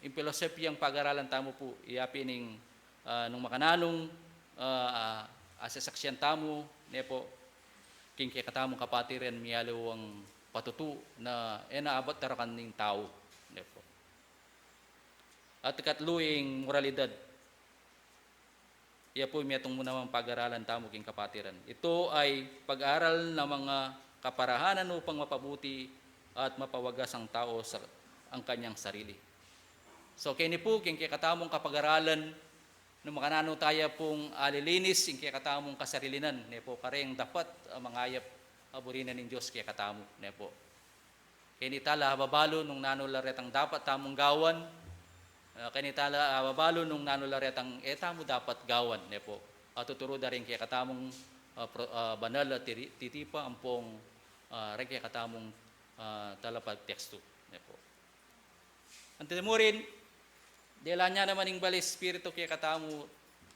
ing pilosopiyang pag-aralan tamu pu, iya pin ing, ah, nung makananung, ah, ah, asasaksian tamu, ne po, king kekatamung kapatiran, mialiwang patutu na e na abat darakan ning tau, ne po. At ikatlu, ing moralidad. Iya pu metung mu namang pag-aralan tamu king kapatiran. Ito ay pag-aral na mga kaparahanan upang mapabuti at mapawagas ang tao sa ang kanyang sarili. So, keni pu, king kekatamung kapag-aralan, nung makananu taya pung alilinis ing kekatamung kasarilinan, ne po, kareng dapat, ah, mangayap, ah, buri na ning Dios kekatamu, ne po. Keni tala ababalu nung nanu la retang dapat tamung gawan, ah, keni tala ababalu nung nanu la retang e tamu dapat gawan, ne po. At tuturu da ring kekatamung, ah, pro-, ah, banal a tiri-, titipa ampong, ah, reng kekatamung, ah, talapag tekstu, ne po. Antimurin, dela nya naman ing bale Espiritu kekatamu,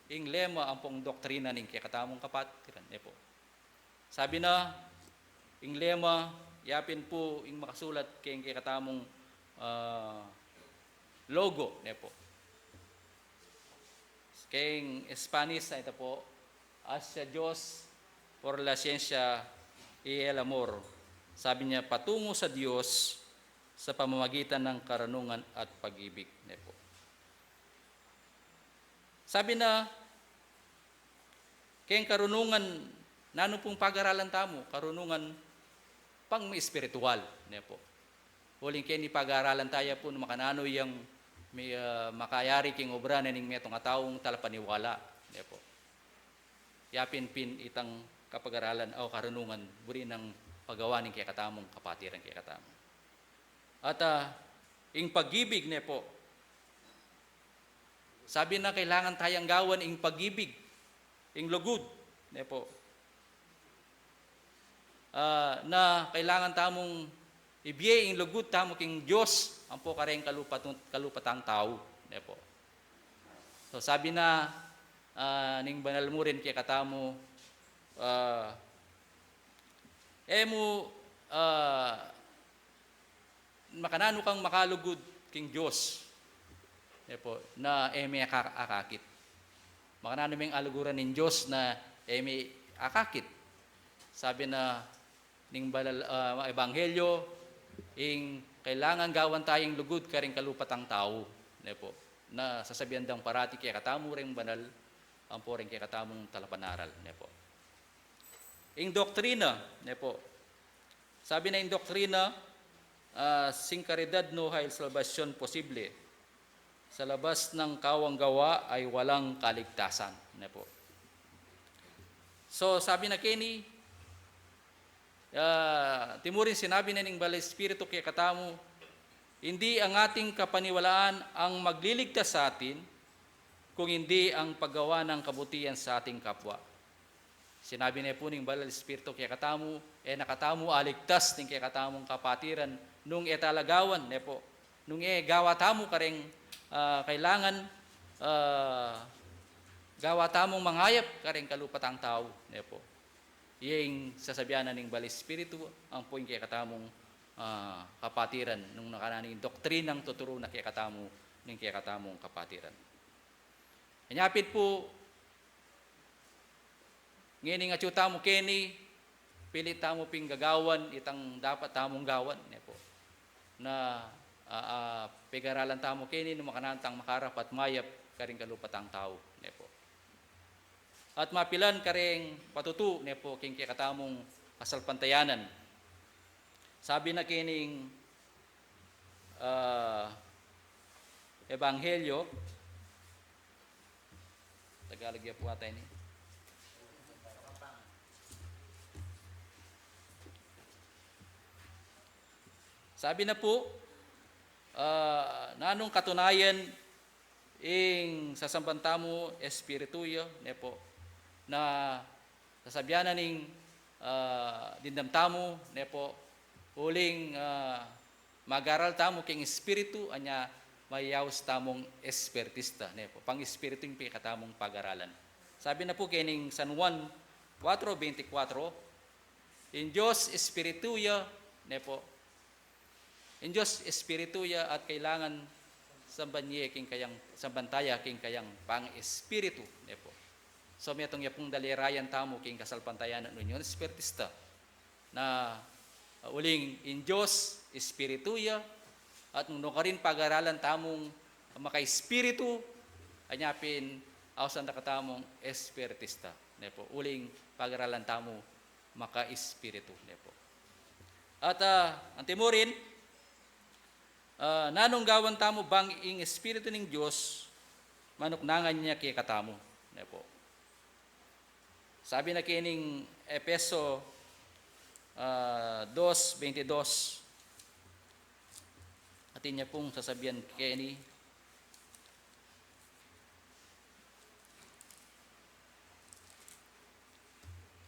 ing lema ampong doktrina ning kekatamung kapatiran, ne po. Sabi na, ing lema, yapin pu ing makasulat keng kekatamung, ah, logo, ne po. Keng Spanish, ita po, hacia Dios por la ciencia y el amor. Sabi niya, patungo sa Diyos sa pamamagitan ng karunungan at pag-ibig, ne po. Sabi na, keng karunungan, nanu pung pag-aralan tamu, karunungan pang espiritual, ne po. Uling keni pag-aralan taya pu nung makananu yang mi-, ah, makayari king obra na ning metung a taung talapaniwala, ne po. Yapin pin itang kapag-aralan o karunungan, buri nang pagawa ning kekatamung kapatiran kekatamu. At, ah, ing pag-ibig, ne po. Sabi na kailangan tayang gawan ing pag-ibig, ing lugud, ne po. Ah, na kailangan tamung ibie ing lugud tamu king Dios, ampo kareng kalupatang, kalupatang tau, ne po. So, sabi na, ah, ning banal murin kekatamu, ah, e mu, ah, makananu kang makalugud king Dios, ne po, na e me aka-, akakit. Makananu meng aluguran ning Dios na e me akakit. Sabi na ning balal, ah, ebanghelyo, ing kailangan gawan taya ing lugud karing kalupatang tau, ne po. Na sasabian dang parati kekatamu reng banal, ampo reng kekatamung talapanaral, ne po. Ing doktrina, ne po. Sabi na ing doktrina, ah, sin karidad no hay salbasyun posible. Sa labas ng kawang gawa ay walang kaligtasan, ne po. So, sabi na keni, ah, timurin sinabi na ning Banal Espiritu kekatamu, hindi ang ating kapaniwalaan ang magliligtas sa atin, kung hindi ang paggawa ng kabutihan sa ating kapwa. Sinabi ne pu ning Banal Espiritu kekatamu, e na katamu aligtas ning kekatamung kapatiran nung e tala gawan, ne po. Nung e gawa tamu kareng, ah, kailangan, ah, gawa tamung mangayap kareng kalupatang tau, ne po. Iya ing sasabian na ning Banal Espiritu, ampo ing kekatamung, ah, kapatiran, nung nakananu ing doktrinang tuturu na kekatamu ning kekatamung kapatiran. Anya pin pu, ngening atyu tamu keni, pili tamu pin gagawan itang dapat tamung gawan, ne po. Na, ah, ah, pegaralan tamu keni, nung makananu tang makarap at mayap karing kalupatang tau, ne po. At mapilan karing patutu, ne po, king kekatamung kasalpantayanan. Sabi na kening, ah, Ebanghelyo, Tagalog ya pu ata ini. Sabi na pu, ah, nanung katunayan ing sasamban tamu espiritu ya, ne po, na sasabian na ning, ah, dimdam tamu, ne po, uling, ah, mag-aral tamu king espiritu, anya mayaus tamung espiritista, ne po. Pang-espiritu ing pekatamung pag-aralan. Sabi na pu kening San Juan kuwatro bente kuwatro, ing Dios espiritu ya, ne po. Ing Dios espiritu ya at kailangan samban ye king kayang, samban taya king kayang pang-espiritu, ne po. So, metung ya pung dalirayan tamu king kasalpantayanan, Union Espiritista. Na, uh, uling ing Dios espiritu ya, at nung nukarin pag-aralan tamung maka-espiritu, anya pin ausan da katamung espiritista, ne po. Uling pag-aralan tamu maka-espiritu, ne po. At, ah, antimurin, ah, nanung gawan tamu bang ing Espiritu ning Dios manuknangan nia kekatamu, ne pu. Sabi na keni ning Efeso, ah, dos veintidos, atin ya pung sasabian keni.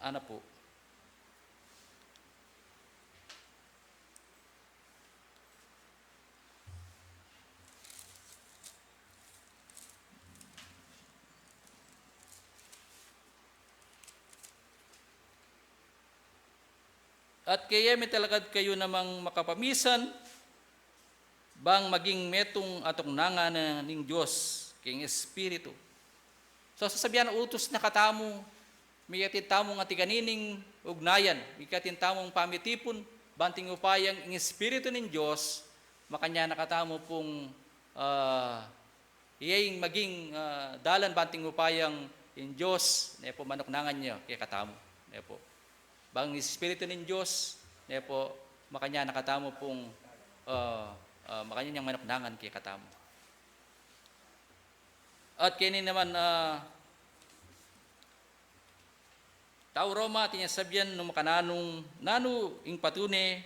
Ana pu. At keye mitalakad kayu namang makapamisan, bang maging metung a tuknangan na ning Dios king Espiritu. So, sasabian, utus na katamu, miyatid tamu ngati kanining ugnayan, miyatid tamung pamitipun, banting upayang ing Espiritu ning Dios, makanyan na katamu pung, ah, iya ing maging, ah, dalan banting upayang ing Dios, ne pu, manuknangan nia kekatamu, ne pu. Bang Espiritu ning Dios, ne pu, makanyan na katamu pung, ah, ah, makanyan yang manuknangan kekatamu. At keni naman, ah, tau Roma, atin yang sabian nung makananu, nanu ing patune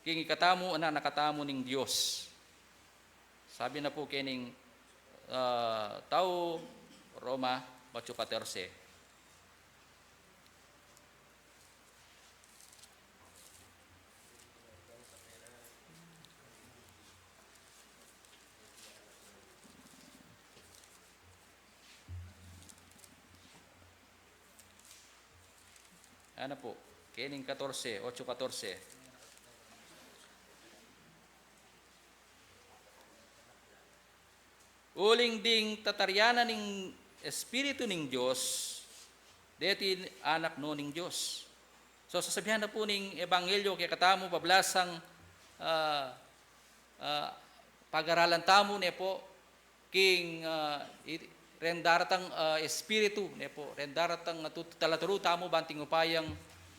king ikatamu anak na katamu ning Dios. Sabi na pu kening, ah, tau Roma ocho catorce. Ana pu, kening katorse, otso katorse. Uling ding tatarian na ning Espiritu ning Dios, deti anak no ning Dios. So, sasabian na pu ning ebanghelyo kekatamu, pablasang, ah, ah, pagaralan tamu, ne pu, king, ah, i-, reng daratang, ah, espiritu, ne pu, reng daratang, ah, tut-, talaturu tamu, banting upayang,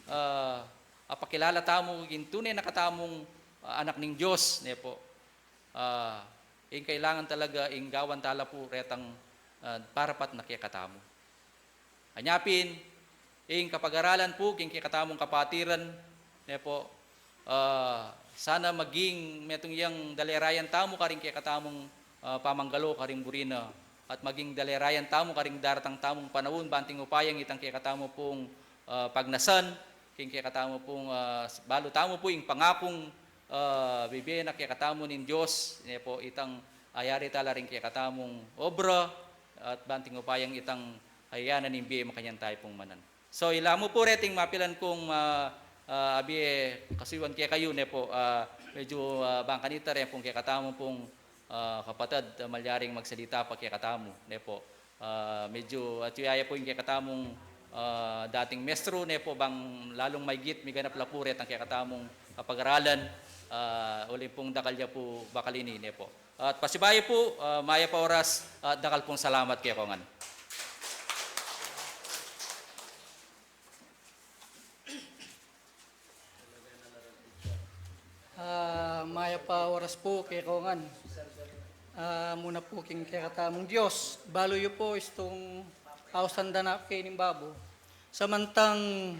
ah, apakilala tamu king tune na katamung, ah, anak ning Dios, ne pu. Ah, ing kailangan talaga, ing gawan tala pu retang, ah, parapat na kekatamu. Anya pin, ing kapagaralan pu king kekatamung kapatiran, ne pu, ah, sana maging metung yang dalerayan tamu karing kekatamung, ah, pamanggalo karing buri na, at maging dalerayan tamu karing daratang tamung panaun, banting upayang itang kekatamu pung, ah, pagnasan, king kekatamu pung, ah, balu tamu pu ing pangakung, ah, bibie na kekatamu ning Dios, ne pu, itang ayari tala ring kekatamung obra, at banting upayang itang ayanan ning bie makanyan tayu pung manan. So, ila mu pu reting mapilan kung, ah, ah, abie kasuyuan kekayu, ne pu, ah, medyu, ah, bang kanita reng pung kekatamu pung, ah, kapatad, ah, malyaring magsalita pa kekatamu, ne pu. Ah, medyu atyu ya pu ing kekatamung, ah, dating mestru, ne pu, bang lalung maigit miganap la pu retang kekatamung kapagaralan, ah, uli pung dakal ya pu bakal ini, ne pu. At pasibayu pu, ah, mayap a oras, at dakal pung salamat kekongan. Ah, mayap a oras pu kekongan. Ah, muna pu king kekatamung Dios, balu yu pu istung ausan da na kening babo. Samantang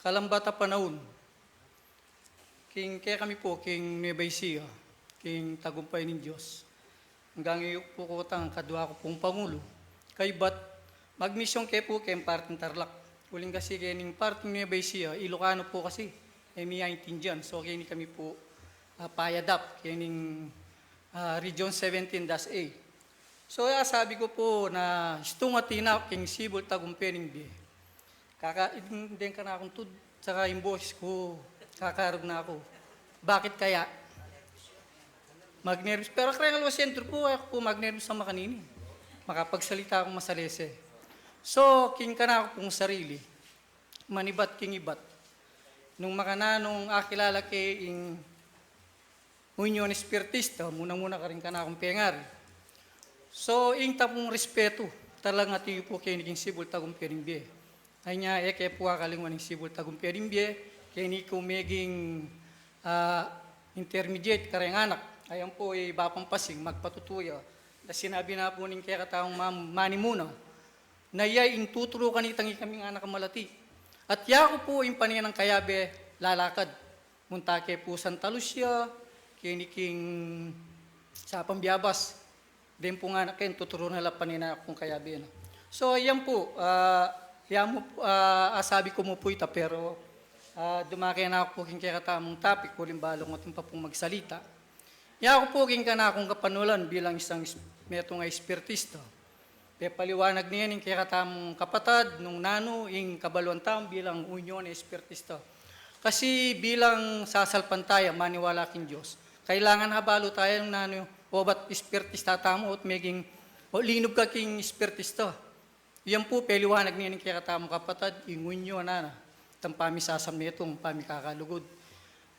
kalambat a panaun, king kekami pu, king Nueva Ecija, king tagumpay ning Dios. Anggang iyu pu kutang kadua ku pung pangulu. Kaybat, magmisyun ke pu keng parting Tarlac. Uling kasi kening parting Nueva Ecija, Ilocano pu kasi, e mi aintindian. So, keni kami pu, ah, payadap, kening, ah, Region seventeen dash A. So, ya sabi ku pu na istung atin na king sibul tagumpe ning bie. Kaka-, deng kanakung tud, tsaka ing boses ku, kakarug na ku. Bakit kaya? Magnerbyos. Pero kareng aluwa sentro pu, aku pu magnerbyos a makanini. Makapagsalita kung masalese. So, king kanaku pung sarili, manibat king ibat. Nung makananu nung akilala ke ing Union Espiritista, muna-muna karing kanakung pengari. So, ing tapung respetu, talagang atiu pu keni king sibul tagumpe ning bie. Anya, e ke pu akalingwan ing sibul tagumpe ning bie, keni ku meging, ah, intermediate kareng anak. Ayan pu, e, iba pang pasing, magpatutu ya. Sinabi na pu ning kekatamung mam-, manimuna, na iya ing tuturu kanitang ikaming anak a malati. At yaku pu ing pane nang kayabe lalakad. Munta ke pu Santa Lucia, keni king Sapang Biabas. Deng pu ngana ken tuturu na la pane na kung kayabe na. So, yan pu, ah, yan mu, ah, asabi ku mu pu ita, pero, ah, dumake na ku pu king kekatamung topic, uling balu ku atin pa pung magsalita. Yaku pu king kanakung kapanulan bilang isang es-, metung a espiritista. Pepaliwanag ne ning kekatamung kapatad nung nanu ing kabaluan tamu bilang Union Espiritista. Kasi bilang sasalpantaya, maniwala king Dios, kailangan abalu taya nung nanu, o ba't espiritista tamu, o't meging, o linub ka king espiritista. Yan pu, peliwanag ne ning kekatamung kapatad, ing Union na, itang pamisasamnetung, pamikakalugud.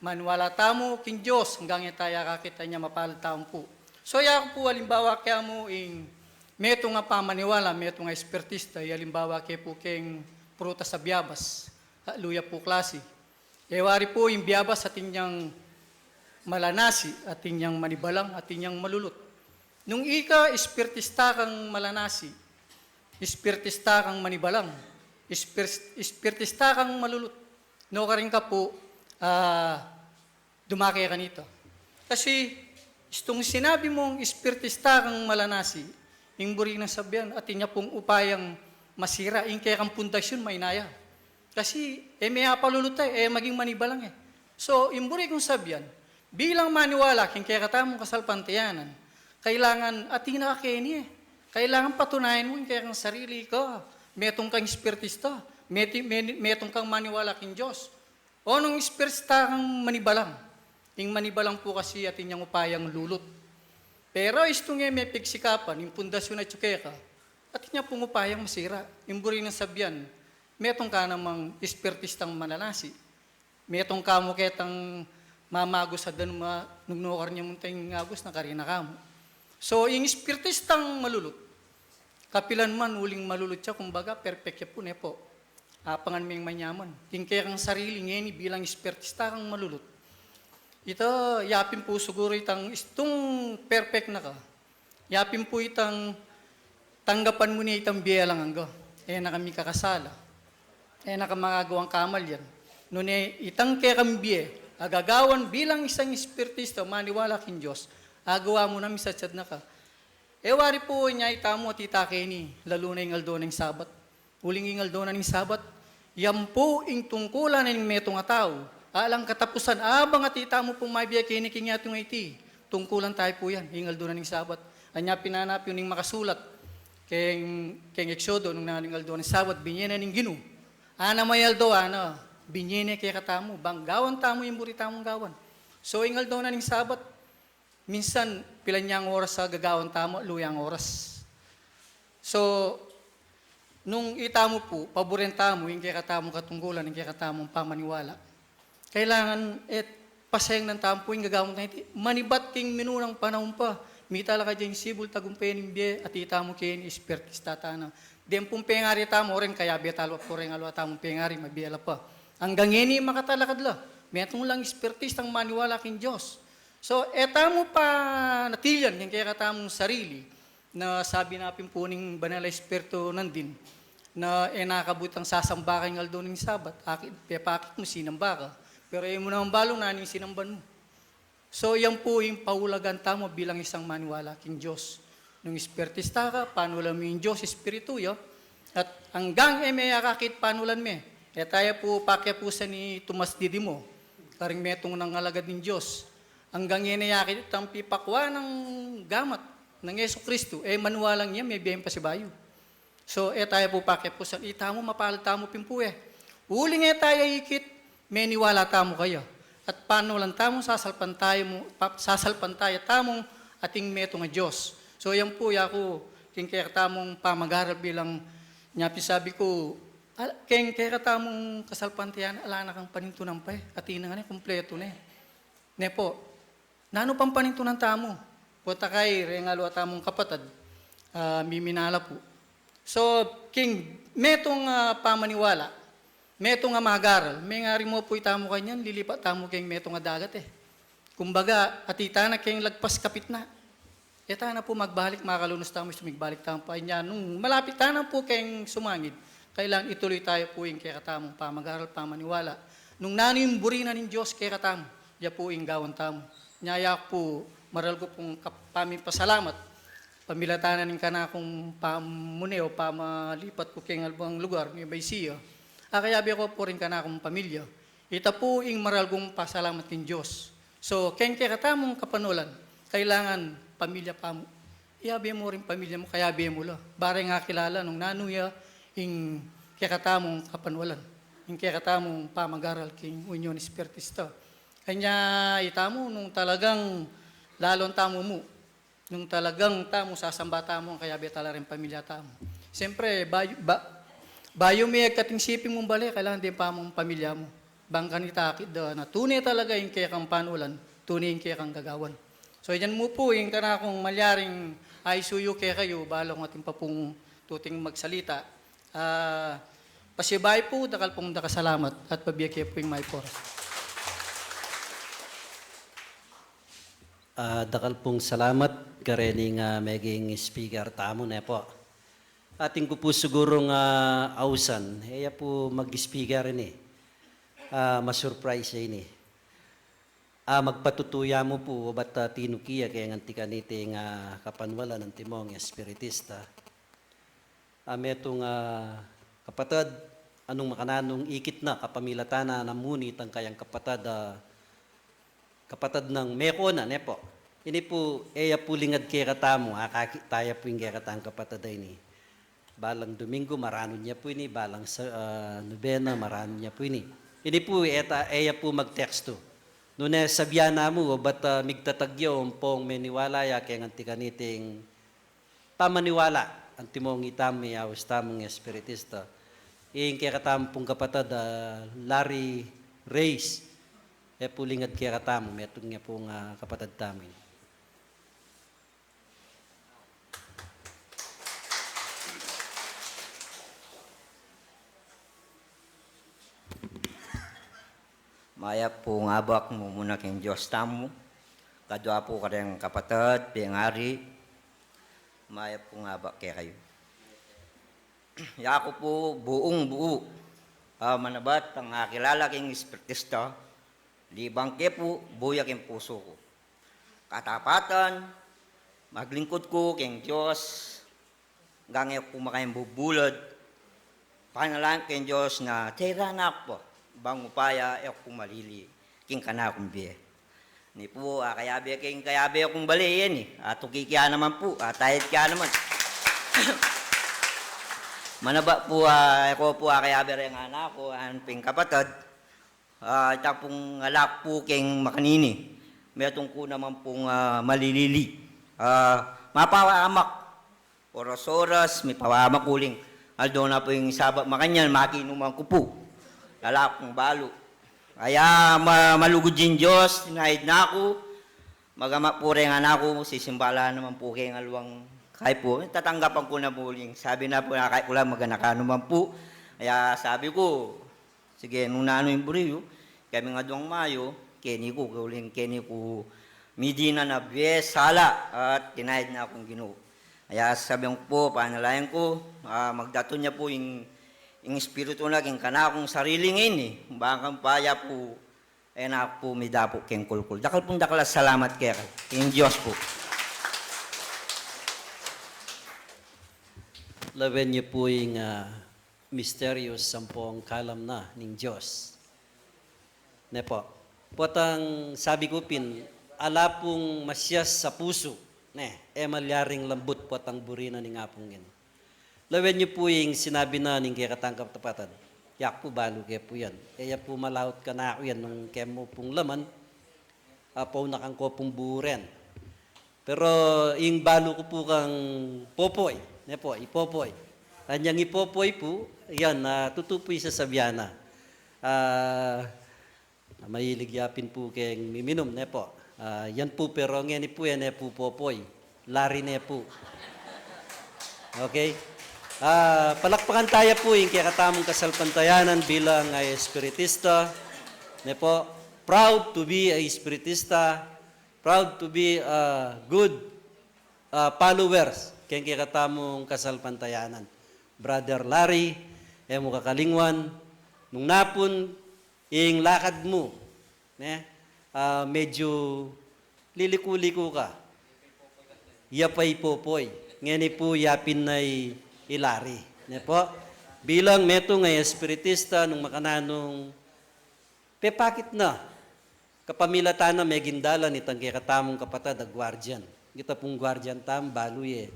Maniwala tamu king Dios, anggang e taya akakit, anya mapalad tamu pu. So, yaku pu, alimbawa ke mu ing metung a pamaniwala, metung a espiritista, e alimbawa ke pu keng prutas a biabas, a luya pu klasi. E wari pu ing biabas atin yang malanasi, atin yang manibalang, atin yang malulut. Nung ika espiritista kang malanasi, espiritista kang manibalang, espir-, espiritista kang malulut, nukarin ka pu, ah, dumake kanita. Kasi, istung sinabi mung espiritista kang malanasi, ing buri nang sabian, atin ya pung upayang masira, ing kekang pundasyun, maina ya. Kasi, e me apalulut e, e maging manibalang e. So, ing buri kung sabian, bilang maniwala king kekatamung kasalpantayanan, kailangan atin na ka keni e. Kailangan patunayan mu ing kekang sarili ka, metung kang espiritista, meti-, me-, metung kang maniwala king Dios. O nung espiritista kang manibalang. Ing manibalang pu kasi atin yang upayang lulut. Pero istung e me pigsikapan, ing pundasyun atyu keka, atin ya pung upayang masira. Ing buri nang sabian, metung ka namang espiritistang mananasi. Metung ka mu ketang mamagus a danum a nung nukar ne mu ing agus na karina ka mu. So, ing espiritistang malulut, kapilan man uling malulut ya, kumbaga, perfect ya pu, ne pu. Apangan meng manyaman. King kekang sarili ngeni bilang espiritista kang malulut. Ita, yapin pu siguru itang istung perfect na ka. Yapin pu itang tanggapan mu ne itang bie alang angga. E na ka mikakasala. E na ka makagawang kamalian. Nune itang kekang bie, agagawan bilang isang espiritista, maniwala king Dios, agawa mu na, misatsat na ka. E wari pu, inya itamu at ita keni, lalu na ing aldo na ning Sabat. Uling ing aldo na ning Sabat, yan pu ing tungkulan na ning metung a tau. Alang katapusan, abang at itamu pung mabie keni king yatu ngeni, tungkulan tayu pu yan, ing aldo na ning Sabat. Anya pinanap yu ning makasulat keng, keng Eksodo, nung nanu ing aldo na ning Sabat, binie na ning Ginu. Ana may aldo, ana, binie ne kekatamu, bang gawan tamu ing buri tamung gawan. So, ing aldo na ning Sabat, minsan, pilan yang oras a gagawan tamu, luyang oras. So, nung itamu pu, paburen tamu ing kekatamung katungkulan, ing kekatamung pamaniwala, kailangan, e, pasayang tamu pu ing gagawan tamu iti. Manibat king minunang panaun pa, mita la ka dyan sibul, tagumpay ning bie, at itamu keni espiritista tana. Deng pung pengari tamu, o reng kayabe talu pa, o reng alwa tamung pengari, mabie la pa. Anggang ngeni makatalakad la, metung lang espiritistang maniwala king Dios. So, e tamu panatilian king kekatamung sarili, na sabi na pin pu ning Banal a Espiritu nandin, na e na kabutang sasamba ka ing aldo ning Sabat, akit, pepakit mu sinamba ka, pero e mu naman balu nanu ing sinamban mu. So, yan pu ing paulagan tamu bilang isang maniwala king Dios. Nung espiritista ka, panulan mu ing Dios, Espiritu ya, at anggang e me akakit, panulan me. E taya pu pakiapusan i Tomas Didymo, karing metung nang alagad ning Dios. Anggang e ne akit itang pipakua nang gamat nang Jesu Kristu, e maniwalang iya, mebie yang pasibayu. So, e taya pu pakiapusan, itamu, mapalad tamu pin pu e. Uling e taya ikit, meniwala tamu kaya. At panulan tamu, sasalpantaya mu, pa-, sasalpantaya tamung ating metung a Dios. So, yan pu, yaku, king kekatamung pamagaral bilang, nya pin sabi ku, al-, king kekatamung kasalpantayanan, ala na kang panintunan pa e. Atin na ngeni, kumpletu ne. Ne pu. Nanu pang panintunan tamu? Pota kay reng alwa tamung kapatad, ah, miminala pu. So, king metung, ah, pamaniwala, metung a magaral, mengari mu pu itamu kanyan, lilipat tamu keng metung a dagat e. Kumbaga, atin tana keng lagpas kapitna. Keta na pu magbalik, makalunus tamu, migbalik tamu pa kanya. Nung malapit tana pu keng sumangid, kailangan ituloy tamu pu ing kekatamung pamag-aral, pamaniwala. Nung nanu ing buri na ning Dios kekatamu, ya pu ing gawan tamu. Nya aku pu, maral ku pung kap-, pamipasalamat, pamilatan na ning kanakung pamune o pamalipat ku keng albang lugar, Nueva Ecija. Akayabe ku pu ring kanakung pamilya. Ita pu ing maral kung pasalamat king Dios. So, keng kekatamung kapanualan, kailangan pamilya pa mu. Iyabe mu ring pamilya mu, kayabe mu la. Ba reng akilala nung nanu ya ing kekatamung kapanualan, ing kekatamung pamag-aral king Union Espiritista. Kanya itamu, nung talagang lalon tamu mu, nung talagang tamu sasamba tamu, ang kayabe tala ring pamilya tamu. Siyempre, bayu, ba, bayu me kating siping mung bale, kailangan deng pamung pamilya mu. Bang kanita akit da na tune talaga ing kekang panualan, tune ing kekang gagawan. So, iyan mu pu ing kanakung malyaring aisuyu kekayu, balu kung atin pa pung tuting magsalita. Ah, pasibayu pu, dakal pung dakal salamat at pabie ke pu ing mayap a oras. Ah, dakal pung salamat kareng, ah, meging speaker tamu, ne pu. Atin ku pu sigurung, ah, ausan, e ya pu mag-speaker ini. Ah, ma-surprise ya ini. Ah, magpatutu ya mu pu, obat, ah, tinuki ya keng anti kaniting, ah, kapanualan antimong espiritista. Ah, metung, ah, kapatad, anung makananung ikit na kapamilatan na, na mu nitang kayang kapatad, ah, kapatad nang meko na, ne pu. Ini pu, e ya pu lingad kekatamu, akakit taya pu ing kekatang kapatad a ini. Balang Domingo, maranud ya pu ini, balang sa, ah, nobena, maranud ya pu ini. Ini pu, e ta, e ya pu magtekstu. Nune sabian na mu, obat, ah, migtatag ya, ampong meniwala ya keng anti kaniting pamaniwala, antimong itamu, aus tamung espiritista. Ing kekatamung kapatad, ah, Larry Reyes, e pu lingad kekatamu, metung ya pung, ah, kapatad tamu. Mayap pung abak mumuna king Dios tamu, kadua pu kareng kapatad, pengari, mayap pung abak kekayu. Yaku pu buung buu, ah, manabat ang akilala king espiritista, libang ke pu, buya king pusu ku. Katapatan, maglingkud ku king Dios, gang e ku makayang bubulad, panalangin ku king Dios na tera na ku pa, bang upaya e ku malili king kanakung bie. Ini pu, ah, kayabe king kayabe kung bale ini, atuki kaya naman pu, atayad kaya naman. Manaba pu, ah, e ku pu, ah, kayabe reng anak ku, amping kapatad, ah, ita pung alak pu keng makanini. Metung ku naman pung, ah, malilili. Ah, mapawamak. Oras-oras, mipawamak uling. Aldo na pu ing Sabat makanyan, makinuman ku pu. Lalak pung balu. Aya, ma-, malugud ing Dios, tinayad na ku. Magama pu reng anak ku, sisimba la naman pu keng alwang kay pu. Tatanggapan ku na pu uling. Sabi na pu, akay ku la, magana ka naman pu. Aya, sabi ku, sige, nung nanu ing buri yu, kami nga duang Mayo, keni ku, kauling keni ku, midinan a bie, sala, at tinayad na kung Ginu. Aya, sabi ku pu, panalangin ku, ah, magdatun ya pu ing, ing Espiritu na king kanakung sarili ngeni, bang kang paya pu, e na pu midapu keng kulkul. Dakal pung dakal a salamat keka, king Dios pu. Lawen yu pu ing, ah, misteryo, sampung kalam na ning Dios. Ne pu. Potang sabi ku pin, ala pung masias a pusu, ne, e malyaring lambut potang buri na ning Apung Ginu. Lawen yu pu ing sinabi na ning kekatang kapatad. Yaku pu balu ke pu yan. E ya pu malaut kanaku yan nung kemu pung laman, ah, paunakan ku pung buren. Pero ing balu ku pu kang Popoy, ne pu, i Popoy. Anyang i Popoy pu, yan, ah, tutu pu ing sasabian na. Ah, mahilig ya pin pu keng miminum, ne pu. Ah, yan pu, pero ngeni pu, e ne pu Popoy. Larry ne pu. Okay? Ah, palakpakan taya pu ing kekatamung kasalpantayanan bilang a espiritista, ne pu. Proud to be a espiritista. Proud to be a good ah, followers keng kekatamung kasalpantayanan. Brother Larry, e mu kakalingwan, nung napun ing lakad mu, ne? Ah, medyu liliku-liku ka. Ya pa i Popoy. Ngeni pu yapin na i, i Larry. Ne po? Bilang metung a espiritista, nung makananung pepakit na, kapamilatan na meging dalan itang kekatamung kapatad a guardian. Ita pung guardian tamu, balu ye.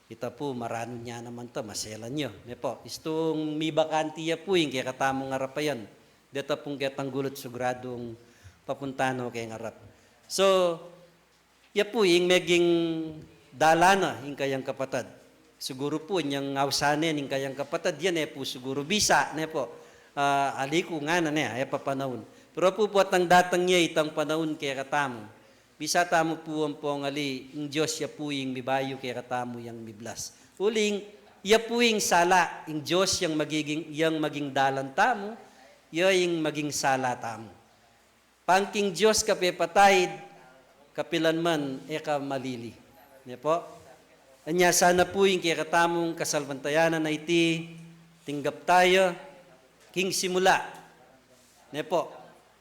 Ita pu, maranun ya naman ta, maselan ya. Ne po? Istung mibakanti ya pu ing kekatamung arapayan. Deta pung ketang gulut sugradung papunta no keng arap. So, ya pu ing meging dalan na ing kayang kapatad. Siguru pu inyang ausan ne ing kayang kapatad, yan e pu siguru bisa, ne po? Ah, ali ku ngana ne, e pa panaun. Pero pu, potang datang ya itang panaun kekatamu, bisa tamu pu ampong ali, ing Dios ya pu ing mibayu kekatamu yang miblas. Uling, ya pu ing sala, ing Dios yang magiging, yang maging dalan tamu, ya ing maging sala tamu. Pang king Dios ka pepataid, kapilan man e ka malili. Ne po? Anya sana pu ing kekatamung kasalpantayanan a iti, tinggap taya king simula. Ne po?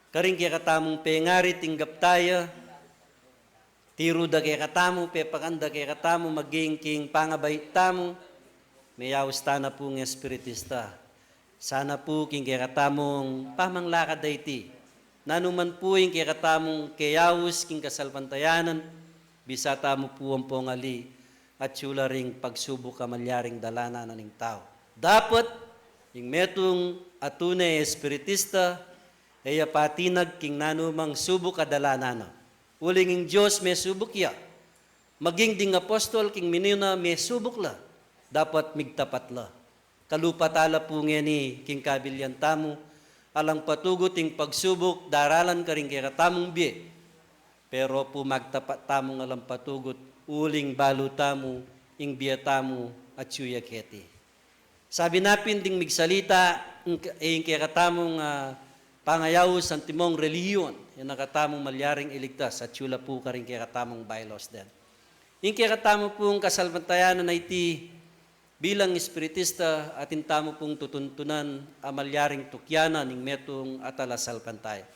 Karing kekatamung pengari, tinggap taya, tiru da kekatamu, pepakan da kekatamu, maging king pangabait tamu, meyaus tana pung espiritista. Sana pu king kekatamung pamanglakad a iti, nanu man pu ing kekatamung keyaus king kasalpantayanan, bisa tamu pu ampong ali, atyu la ring pagsubuk a malyaring dalanan na ning tau. Dapot, ing metung a tune espiritista, e ya patinag king nanu mang subuk a dalanan na. Uling ing Dios mesubuk ya. Maging ding apostol king minuna, mesubuk la. Dapot migtapat la. Kalupa tala pu ngeni king kabilyan tamu, alang patugut ing pagsubuk daralan karing kekatamung bie. Pero pu magtapat tamung alang patugut, uling balu tamu, ing bie tamu atyu ya keti. Sabi na pin ding migsalita, ing, ing kekatamung, ah, pangayaus antimong relihiyon, ing kekatamung malyaring iligtas, atyu la pu karing kekatamung bylaws den. Ing kekatamu pung kasalpantayanan a iti, bilang espiritista, atin tamu pung tutuntunan a malyaring tukyanan ing metung a talasalpantaya.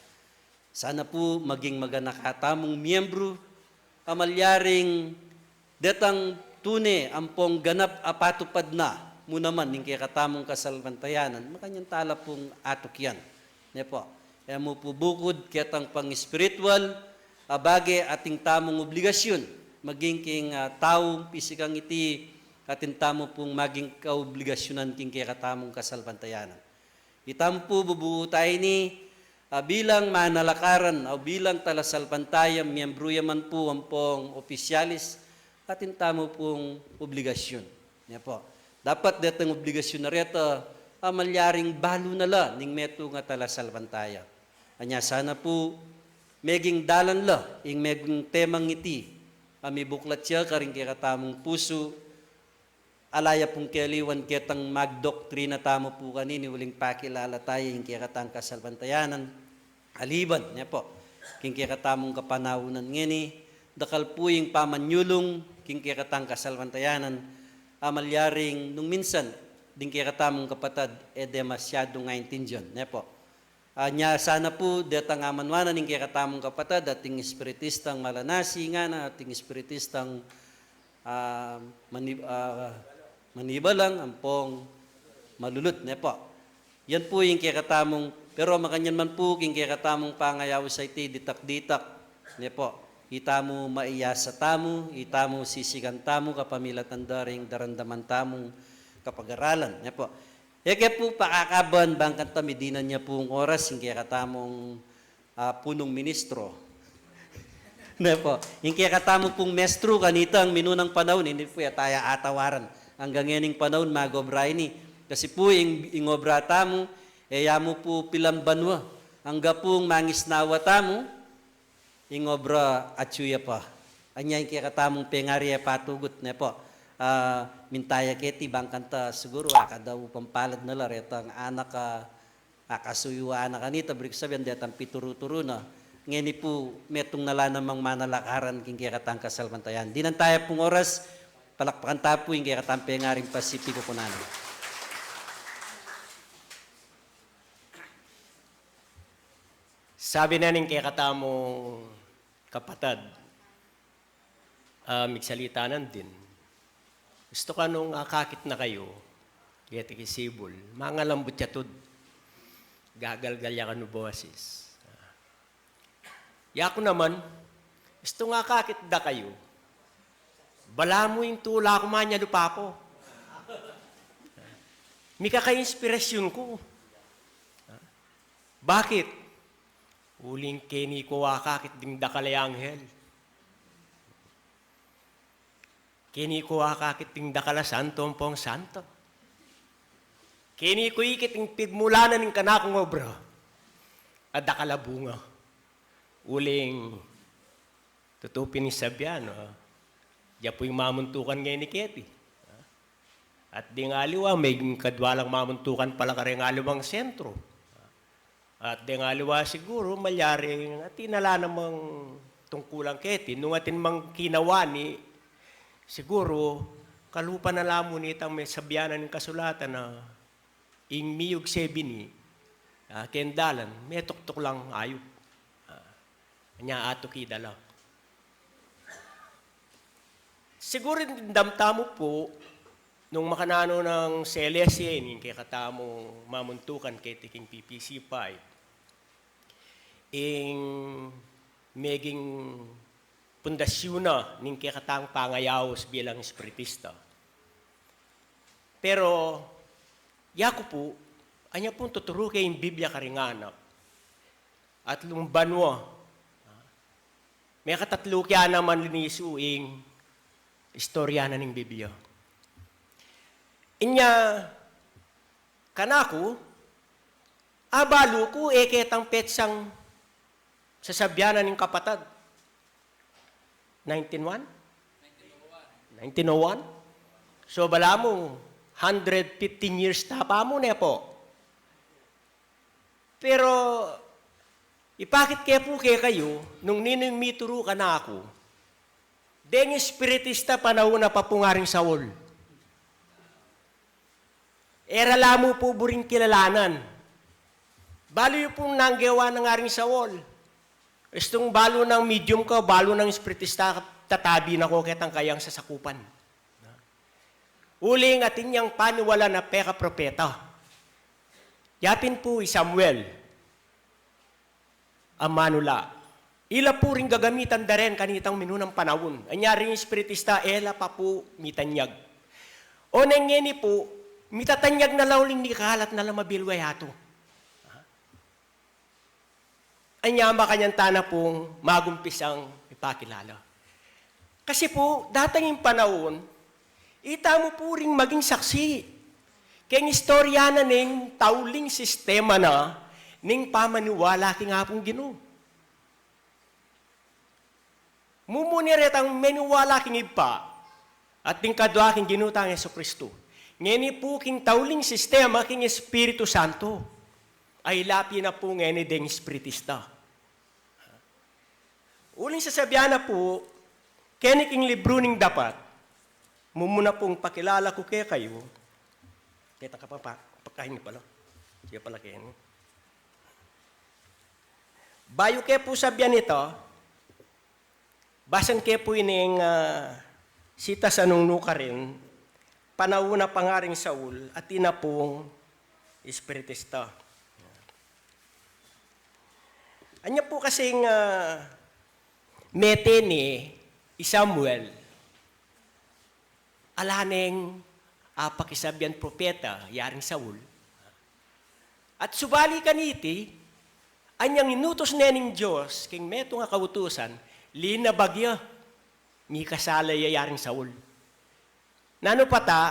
Sana pu maging maganaka tamung miyembru a malyaring detang tune ampong ganap a patupad na mu naman ing kekatamung kasalpantayanan, makanyan tala pung atukyan. Ne po? E mu pu bukud ketang pang-espiritual a bage, atin tamung obligasyun. Maging king, ah, taung pisikang iti, atin tamu pung maging kaobligasyunan king kekatamung kasalpantayanan. Ita mu pu bubuku taya ini, ah, bilang manalakaran, o bilang talasalpantaya, miyembru ya man pu ampong opisyalis, atin tamu pung obligasyun. Ne po? Dapat detang obligasyun a reta, a malyaring balu na la ning metung a talasalpantaya. Anya sana pu, meging dalan la ing meging temang iti, a mibuklat ya karing kekatamung pusu, ala ya pung keliwan ketang magdoktrina tamu pu kanini, uling pakilala taya ing kekatang kasalpantayanan. Aliban, ne po, king kekatamung kapanaunan ngeni, dakal pu ing pamanyulung king kekatang kasalpantayanan, a malyaring nung minsan, ding kekatamung kapatad, e demasyadung aintindian, ne po. Anya sana pu, detang amanuanan ing kekatamung kapatad, ating espiritistang malanasi ngana, ating espiritistang, ah, mani-, ah, manibalang, ampong malulut, ne po. Yan pu ing kekatamung, pero makanyan man pu king kekatamung pangayaus a iti, ditak-ditak, ne po. Ita mu maiyasa tamu, ita mu sisikan tamu, kapamilatan da ring daramdaman tamung kapagaralan, ne po. E ke pu pakakaban, bang kanita midinan ya pung oras ing kekatamung, ah, punung ministro. Ne po? Ing kekatamu pung mestru kanitang minunang panaun, ini pu ya taya atawaran. Anggang ngening panaun mag-obra ini. Kasi pu ing, ing obra tamu, e ya mu pu pilambanua. Angga pung mangisnawa tamu, ing obra atyu ya pa. Anya ing kekatamung pengari e patugut, ne po? Ah, minta ya keti bang kanita siguru akada upampalad na la retang anak a, akasuyu a anak kanita, buri ku sabian detang pituru-turu na, Ngeni pu, metung na la namang manalakaran king kekatang kasalpantayanan. Dinan taya pung oras, palakpakan ta pu ing kekatang pengaring pasipikunan. Sabi na ning kekatamung kapatad, ah, migsalita na din. Gusto ka nung akakit na kayu, keti king sibul, mangalambut ya tud. Gagalgal ya kanu boses. Yaku naman, gusto nga akakit da kayu. Balamu ing tula ku manyalupa pu. Mika kayu inspirasyun ku. Bakit? Uling keni ku akakit ding dakal a anghel. Keni ku akakit ding dakal a santo ampong santo. Keni ku ikit ing pigmulanan ning kanakung obra a dakal a bunga. Uling tutu pin ing sabian, no? Diak pu ing mamuntukan ngeni keti. At ding aliwa, meging kadwa lang mamuntukan pala kareng aliwang sentro. At deng aliwa siguru, malyari atin na la namang tungkulan keti. Nung atin mang kinawani, siguru, kalupa na la mu nitang mesabianan ning kasulatan na ing miyugse bini, ah, keng dalan, metuktuk lang ayup. Ah, anya atuki da la. Siguru damdaman tamu pu, nung makananu nang selesye, ing kekatamung mamuntukan keti king P P C five, ing meging pundasyun na ning kekatang pangayaus bilang espiritista. Pero, yaku pu, anya pung tuturu ke ing Biblia karing anak. Atlung banua. Mekatatlu ke naman linisu ing istorya na ning Biblia. Inya, kanaku, abalu ku, e ketang petsang sasabian na ning kapatad. Nineteen one? Nineteen oh one? So, balamu, hundred fifteen years ta pa mu, ne pu? Pero, ipakit ke pu kekayu, nung ninu ing mituru kanaku, deng espiritista panaun na pa pu ngaring Saul. E ra la mu pu buring kilalanan. Balu yu pung nanu ing gewa nang ngaring Saul. Istung balu nang medium ka, balu nang espiritista, tatabi na ko ketang kayang sasakupan. Uling atin yang paniwalan a pekapropeta. Ya pin pu i Samuel a manula. Ila pu ring gagamitan da ren kanitang minunang panaun. Anya ring espiritista, e la pa pu mitanyag. Oneng ngeni pu, mitatanyag na la uling mikalat na la mabilug a yatu. Anya makanyan ta na pung magumpisang ipakilala. Kasi pu, datang ing panaun, itamu pu ring maging saksi keng istorya na ning tauling sistema na ning pamaniwala king Apung Ginu. Mumuni retang meniwala king Ibpa at ding kadua king Ginu tang Jesucristo. Ngeni pu king tauling sistema king Espiritu Santo. Ay lapi na pu ngeni deng espiritista. Uling sasabian na pu, keni king libru ning Dapat, mumuna pung pakilala ku kekayu, keta ka pa, pa, pakain pala. Siya pala keni. Bayu ke pu sabian ita, basan ke pu ining, ah, sitas a nung nukarin, panaun na pa ngaring Saul, atin na pung espiritista. Anya pu kasing, ah, mete ne i Samuel, ala neng, ah, pakisabian propeta, yaring Saul. At subali kaniti, anyang inutus ne ning Dios king metung a kautusan, linabag ya, mikasala ya yaring Saul. Nanu pa ta,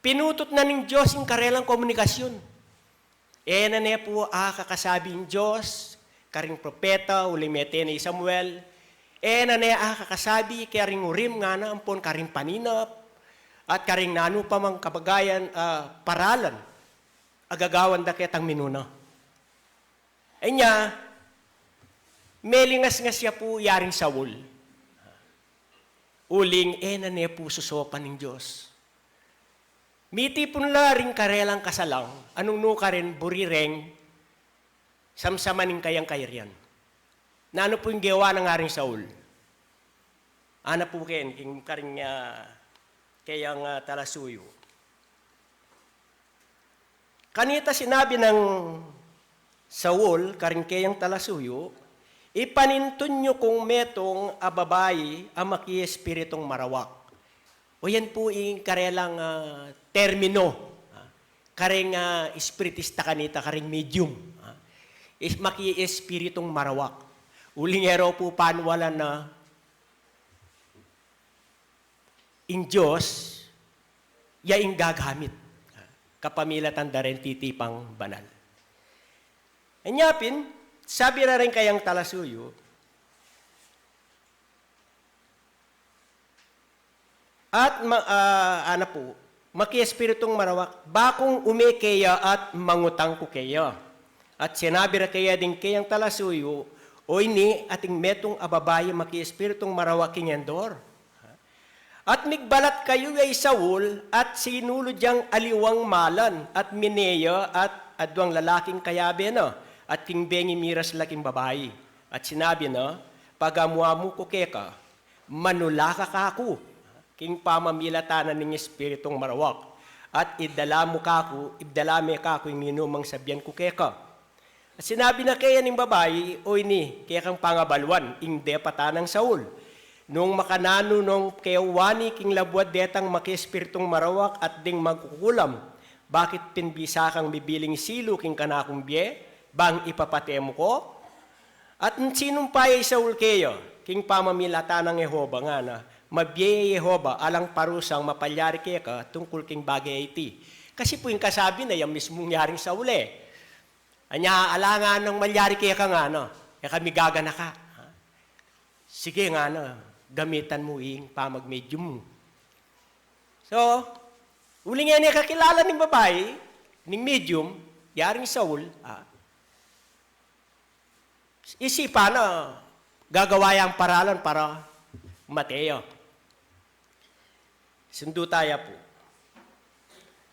pinutut na ning Dios ing karelang komunikasyun. E na ne pu akakasabi ing Dios karing propeta uling mete ne i Samuel. E na ne akakasabi karing Urim ngana ampon karing paninap at karing nanu pa mang kabagayan, ah, paralan a gagawan da ketang minuna. Anya, Melingasngas ya pu i Aring Saul. Uling e na ne pu susopan ning Dios. Mitipun la ring karelang kasalang, anung nu karin buri reng samsaman ing kayang kayarian. Nanu pu ing gewa nang Aring Saul? Ana pu ken, king karing, ah, keyang, ah, talasuyu. Kanita sinabi nang Saul karing keyang talasuyu, "Ipanintun yu kung metung a babai a makiespiritung marawak." O yan pu ing karelang, ah, termino, ah, karing, ah, espiritista kanita, karing medium, ah, is makiespiritung marawak. Uling e ro pu panwalan na ing Dios ya ing gagamit, ah, kapamilatan da ring titipang banal. Anya pin, sabi ra ring kayang talasuyu, at ma-, ah, ana pu, makiespiritung marawak, bakung ume keya at mangutang ku keya. At sinabi ra keya ding keyang talasuyu, "O ini, ating metung a babai makiespiritung marawak king Endor." At migbalat kayu ya i Saul, at sinulud yang aliwang malan, at mine ya, at aduang lalaking kayabe na, at king bengi miras la king babai. At sinabi na, "Pagamu-amu ku keka, manula ka kaku, king pamamilatan na ning Espiritung Marawak, at idala mu kaku, idala me kaku ing ninumang sabian ku keka." At sinabi na keya ning babai, "O ini, kekang pangabaluan, ing depatan nang Saul. Nung makananu nong kewani king labuad detang makiespiritung marawak at ding magkukulam, bakit pin bisa kang bibiling silu king kanakung bie, bang ipapate mu ko? At sinumpa ya i Saul keya, king pamamilatan nang Jehova ngana, mabie ya i Jehova, alang parusang mapalyari keka tungkul king bage a iti." Kasi pu ing kasabi na yang mismung yaring Saul e. Anya, alangan nang malyari keka ngana, e kami gaganaka. Sige ngana, gamitan mu ing pamag-medium mu. So, uling e ne kakilala ning babai, ning medium, yaring Saul, ah, isipan na gagawa yang paralan para mate ya. Sundu taya pu.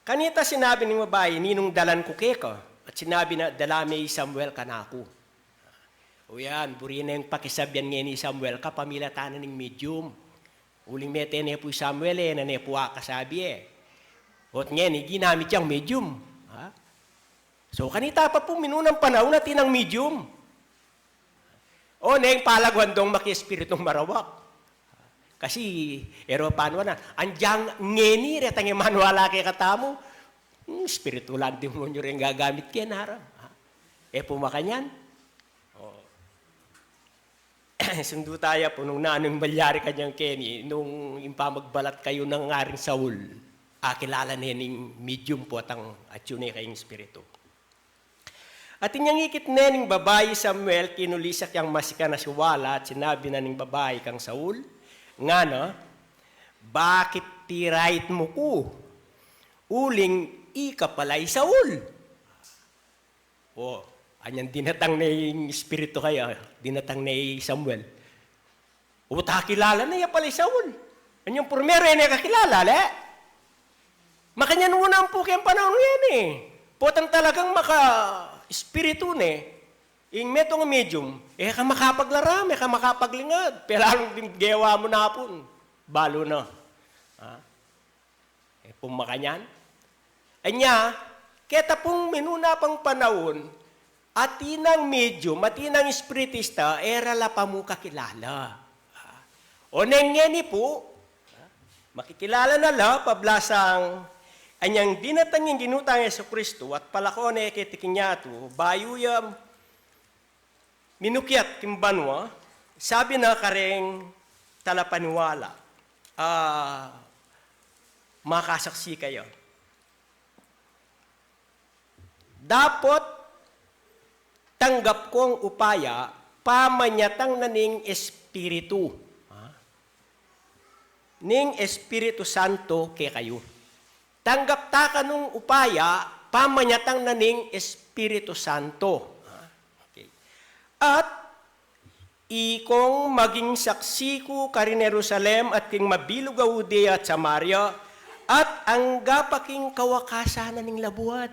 Kanita sinabi ning babai, "Ninung dalan ku keka?" At sinabi na, "Dala me i Samuel kanaku." O yan, buri neng pakisabian ngeni i Samuel kapamilatan na ning medium. Uling mete ne pu i Samuel e, e na ne pu akasabi e. Ot ngeni, ginamit yang medium. Ha? So, kanita pa pu, minunang panaun atin nang medium. O, neng palaguan dong makiespiritung marawak. Kasi, e ro panwanan, anyang ngeni retang e maniwala kekatamu, hmm, espiritu lang demonyo reng gagamit keni, ara. E pu makanyan. O. Sundu taya pu nung nanu ing malyari kanyan keni, nung impamagbalat kayu nang Aring Saul, akilala ne ning medium potang atyu ne kayang espiritu. At inyang ikit ne ning babai i Samuel, kinulisak yang masikan a siwala, at sinabi na ning babai kang Saul, ngana, "Bakit pirait mu ku? Uling ika pala i Saul." O, anyang dinatang ne ing espiritu kaya, dinatang ne i Samuel. O, takilala na ya pala i Saul. Anyang purmeru, e ne kakilala, le? Makanyan mu naman pu keng panaun ngeni. Potang talagang maka-espiritu ne, ing metung a medium, e ka makapaglaram, e ka makapaglingad, pelalung ding gewa mu na pun. Balu na. Ha? E pung makanyan. Anya, keta pung minuna pang panaun, atin nang medium, atin nang espiritista, e ra la pa mu kakilala. O neng ngeni pu, makikilala na la, pablasang anyang dinatang ing Ginu tang Jesucristo at palako ne keti king yatu, bayu ya minukyat king banua, sabi na kareng talapaniwala, ah, makasaksi kaya. Dapot tanggap kong upaya, pamanyatang na ning Espiritu. Ha? Ning Espiritu Santo kekayu. Tanggap ta kanung upaya, pamanyatang na ning Espiritu Santo. Ha? Okay. At Ikong maging saksi ku karin Jerusalem at king mabilug a Judea at Samaria, at angga pa king kawakasan na ning labuad.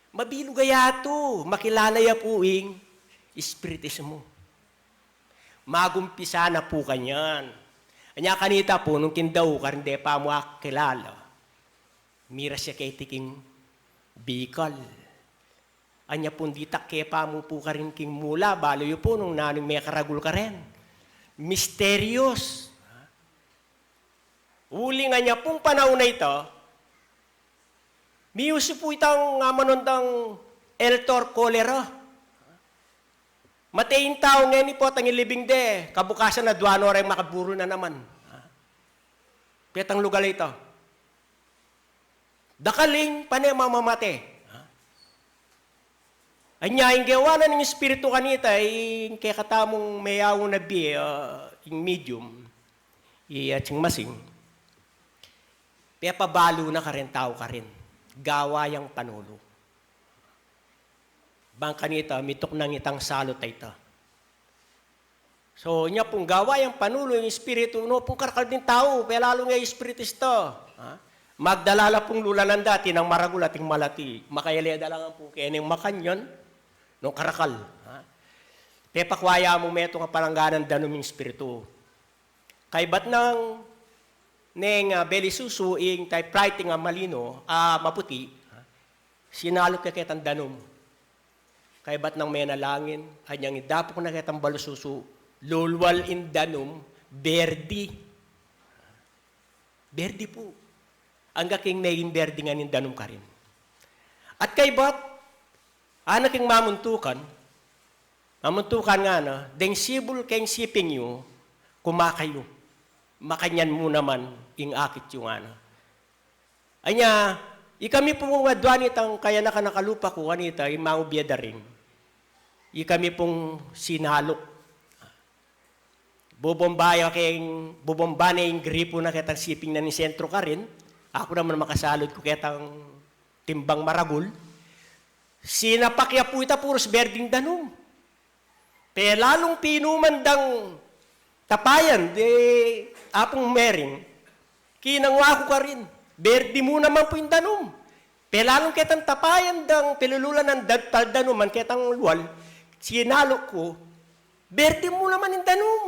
Mabilug a yatu, makilala ya pu ing Espiritismu. Magumpisa na pu kanyan. Anya kanita pu, nung king dau karin de pa mu akilala, miras ya keti king Bicol. Anya pung ditak ke pa mu pu karin king mula, balu yu pu nung nanung mekaragul karin. Misterious. Uling anya pung panaun a ita, miusu pu itang amanon dang eltor kolera. Mate ing tau ngeni, potang ilibing de, kabukasan na dua no reng makaburu na naman. Petang lugal a ita. Dakal ing pane mamamate. Anya ing gewa na ning Espiritu kanita, ing kekatamung meyaun a bie, ah, ing medium, i atsing masing, pepabalu na karin tau karin. Gawa yang panulu. Bang kanita, mituknang itang salut a ita. So, nya pung gawa yang panulu ing Espiritu, no pung karakal ding tau, pelalu nge Espiritu ista. Ha? Magdala la pung lulanan da, atin nang maragul, ating malati. Makayali da la ngan pu keni makanyan, no karakal. Ha? Pepakwa ya mu metung a palangganan danum ing Espiritu. Kaybat nang neng, ah, beli susu ing typewriting a malino, a maputi, ha? Sinaluk ya ketang danum. Kaybat nang menalangin, anyang idapuk na ketang balu susu, lulwal ing danum, berdi. Berdi pu. Angga king meging berdi ngan ing danum karin. At kaybat, ana king mamuntukan, mamuntukan ngana, deng sibul keng siping yu, kumakayu. Makanyan mu naman ing akit yu ngana. Anya, ikami pung adua nitang kayanakan a kalupa ku kanita, ing mangu bie da ring. Ikami pung sinaluk. Bubomba ya keng, bubomba ne ing gripo na ketang siping na ning sentro karin. Aku naman makasalud ku ketang timbang maragul. Sinapak ya pu ita purus berding danum. Pelalung pinuman dang tapayan, de, Apung Mering, kinangwa ku karin, berdi mu naman pu ing danum. Pelalung ketang tapayan dang pelululanan dang taldanuman ketang lual, sinaluk ku, berdi mu naman ing danum.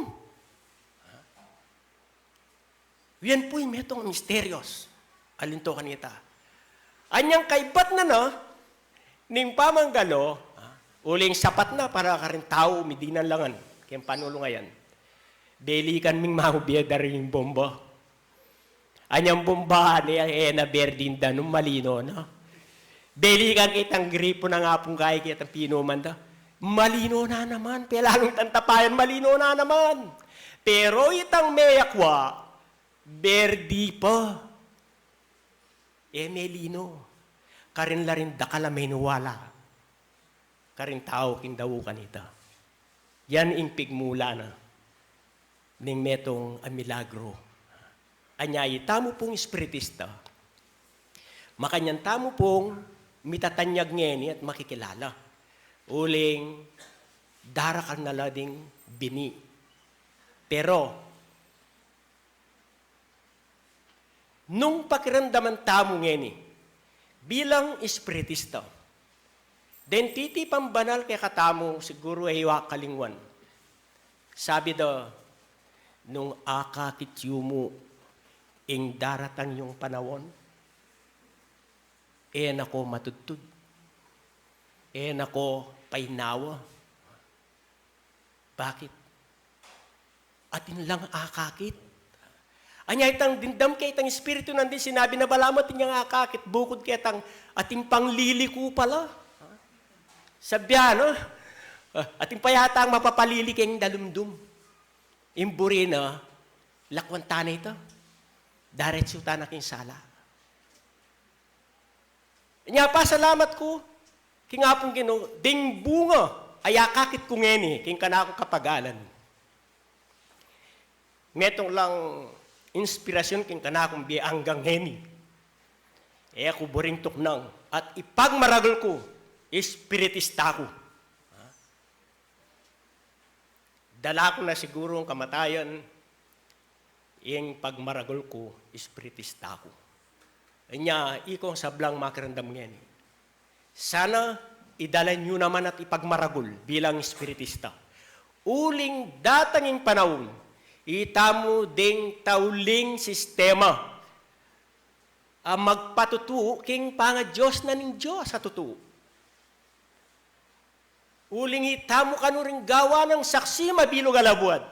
Yan pu ing metung a misterios. Alinto kanita. Anyang kaybat na na, ning pamanggalo, ah, uling sapat na para karing tau, midinan la ngan, keng panulu ngayan. Belikan ming mangu bie da ring bomba. Anyang bomba ne, e na berding danum, malino na. Belikan ketang gripo nang Apung Kai ketang pinuman da. Malino na naman, pelalung itang tapayan, malino na naman. Pero itang meyakwa, berdi pa. E melino. Karin la ring dakal a meniwala karing tau king dau kanita. Yan ing pigmula na ning metung a milagro. Anya itamu pung espiritista, makanyan tamu pung mitatanyag ngeni at makikilala. Uling darakal na la ding bini. Pero, nung pakiramdaman tamu ngeni bilang espiritista, deng titipan banal kekatamu, siguru e yu akalingwan. Sabi da, nung akakit yu mu ing daratang yung panaun, e na ko matudtud, e na ko painawa. Bakit? Atin lang akakit. Anya itang dimdam ke itang espiritu nandin, sinabi na, balamu atin yang akakit, bukud ketang atin pang lili ku pala. Sabyan, no? Ah, atin pa yatang mapapalili keng dalumdum. Ing buri na, lakwan ta na ita. Daretsu ta na king sala. Nya pasalamat ku king Apung Ginu, ding bunga a akakit ku ngeni king kanakung kapagalan. Metung lang inspirasyon king kanakung bie anggang ngeni. E ku buring tuknang at ipagmaragul ku, espiritista ku. Dala ku na sigurung kamatayan, ing pagmaragul ku, espiritista ku. Nya, ikong sablang makiramdam ngeni. Sana idala yu naman at ipagmaragul bilang espiritista. Uling datang ing panaun, itamu deng tauling sistema a magpatutu king pangadios na ning Dios a tutu. Uling itamu kanu ring gawa nang saksi mabilug a labuad.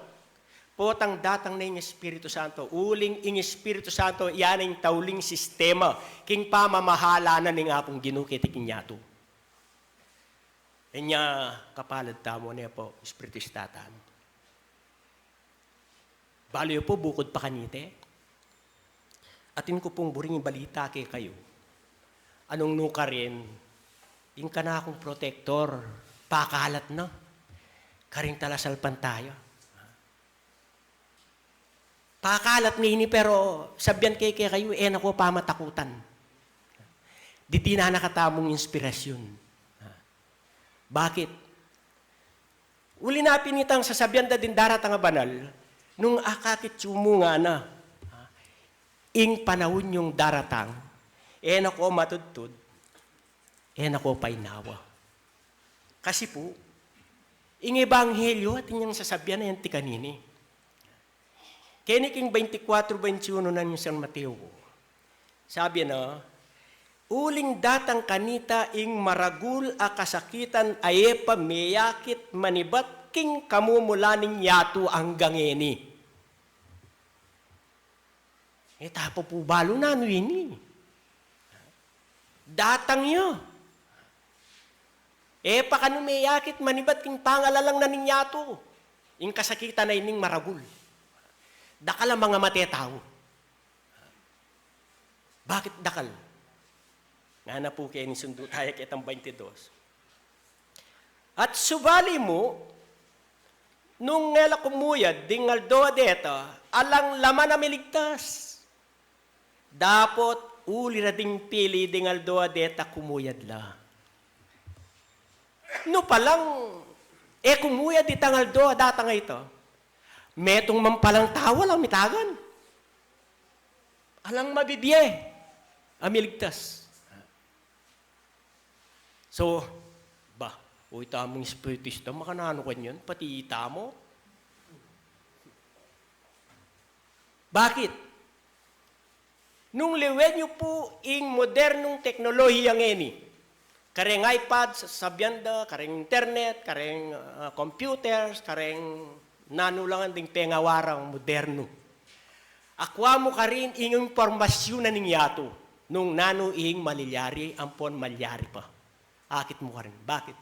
Potang datang na ing Espiritu Santo, uling ing Espiritu Santo, iya na ing tauling sistema king pamamahala na ning Apung Ginu keti king yatu. Inya kapalad tamu ne pu, espiritista tamu. Balu yu pu, bukud pa kanita e, atin ku pung buring ibalita kekayu. Nung nukarin, ing kanakung protektor, pakalat na karing talasalpantaya. Pakalat na ini, pero sabian ke kekayu, e na ko pamatakutan. Dininan na katamung inspirasyon. Bakit? Uli na pin itang sasabian da ding daratang a banal, nung akakit yu mu ngana ing panaun yung daratang, e na ko matudtud, e na ko painawa. Kasi pu, ing ebanghelyo atin yang sasabian a yan ti kanini. Keni king twenty-four, twenty-one na ning San Mateo, sabi na, uling datang kanita ing maragul a kasakitan a e pa meyakit manibat king kamumulan ning yatu anggang ngeni. E ta pa pu balu nanu ini. Datang ya. E pa kanu meyakit manibat king pangalalang na ning yatu. Ing kasakitan a ining maragul. Dakal a mangamate tau. Bakit dakal? Ngana pu keni, sundu taya ketang twenty-two. At subali mu, nung e la kumuyad ding aldo a deta, alang laman a miligtas. Dapot uli ra ding pili ding aldo a deta kumuyad la. Nu palang e kumuyad itang aldo a datang a ita, metung man palang tau alang mitagan, alang mabibie a miligtas. So, ba, o itamung espiritista, makananu kanyan, pati itamu. Bakit? Nung liwen yu pu ing modernung teknolohiya ngeni, kareng iPad, sa-, sabian da, kareng internet, kareng, ah, computers, kareng nanu la ngan ding pengawarang modernu. Akua mu karin ing impormasyun na ning yatu, nung nanu ing malilyari ampon malyari pa. Akit mu karin. Bakit?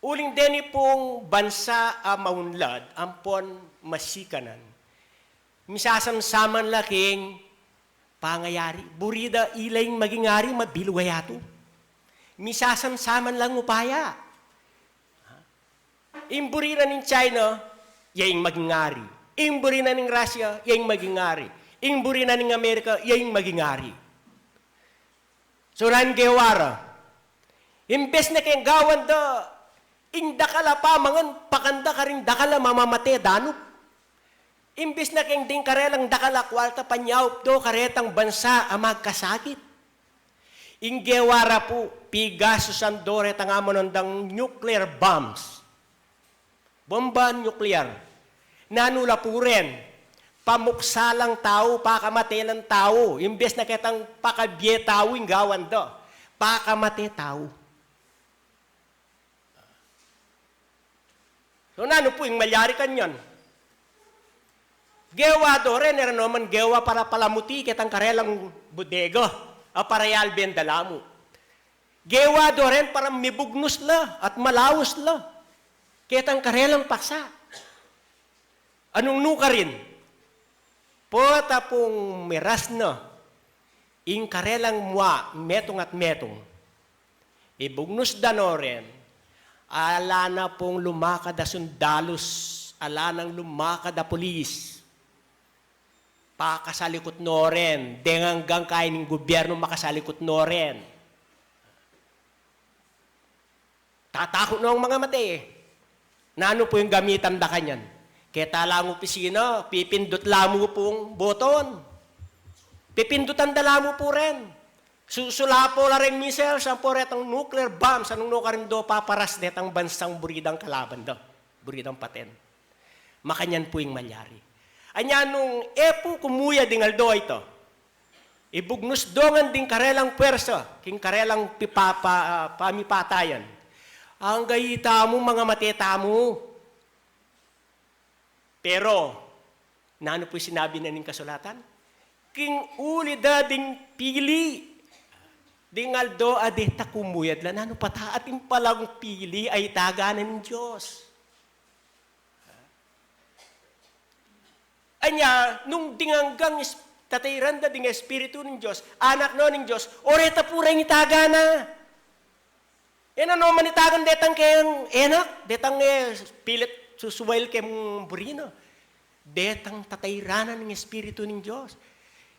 Uling deni pung bansa a maunlad ampon masikanan, misasamsaman la king pangayari. Buri da ila ing maging ari, mabilug a yatu. Misasamsaman lang upaya. Ing buri na ning China, ya ing maging ari. Ing buri na ning Russia, ya ing maging ari. Ing buri na ning Amerika, ya ing maging ari. So, nanu ing gewa ra? Imbes na keng gawan da ing dakal a pamangan, pakan da karing dakal a mamamate danup. Imbes na keng ding karelang dakal a kualta, panyaup do karetang bansa a magkasakit. Ing gewa ra pu, pigasusan do retang amanundang nuclear bombs. Bomba nuclear. Nanu la pu ren? Pamuksa lang tau, pakamate lang tau. Imbes na ketang pakabie tau ing gawan da, pakamate tau. So, nanu pu ing malyari kanyan? Gewa do ren, e ra naman gewa para palamuti ketang karelang bodega a para yalben da la mu. Gewa do ren para mibugnus la at malaus la ketang karelang paksa. Nung nukarin, pota pung miras na ing karelang mua metung at metung, ibugnus da no ren, ala na pung lumakad a sundalus, ala nang lumakad a pulis. Pakasalikut no ren, deng anggang kayi ning gubyernu makasalikut no ren. Tatakut nong mangamate. Nanu pu ing gamitan da kanyan? Keta lang opisina, pipindut la mu pung boton. Pipindutan da la mu pu ren. Susulapo la reng missile, sampo retang nuclear bombs, nung nukarin do paparas detang bansang buri dang kalaban da, buri dang paten. Makanyan pu ing malyari. Anya nung e pu kumuyad ing aldo a ita, ibugnus do ngan ding karelang puersa king karelang pipa-, pa-, pamipatayan, angga itamu mangamate tamu. Pero nanu pu ing sinabi na ning kasulatan? King uli da ding pili, ding aldo a deta kumuyad la, nanu pa ta, atin palang pili a itaganan ning Dios. Anya, nung ding anggang is-, tatairan da ding Espiritu ning Dios, anak no ning Dios, o reta pu reng itagana. E na no man itagan detang keng enak, detang, e, pilit susubail keng buri na. Detang tatairan na ning Espiritu ning Dios.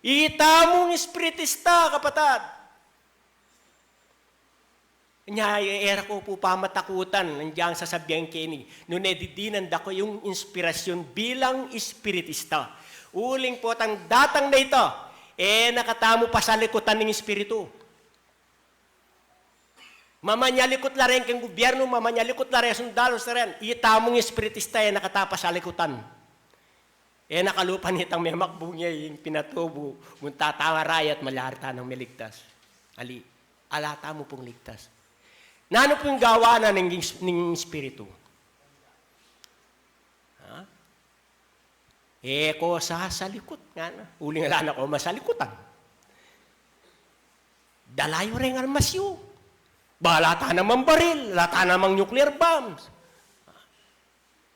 Itamung espiritista, kapatad. Nya, e ra ko pu pamatakutan, nandiyan sasabian keni, nune didinan da ko yung inspirasyon bilang espiritista. Uling potang datang na ita, e na katamu pasalikutan ning Espiritu. Mamanyalikut la ren keng gubyernu, mamanyalikut la ren sundalu, sa ren, itamung espiritista, e na kata pasalikutan. E na kalupa nitang memakbung ya ing pinatubu, munta tang arayat, malyari tanang meligtas. Ali, ala tamu pung ligtas. Nanu pung gawa na ning, ning Espiritu? Ha? E ko sasalikut, ngana. Uling ala na ko masalikutan. Dala yu reng armas yu. Ba, ala ta namang baril, ala ta namang nuclear bombs.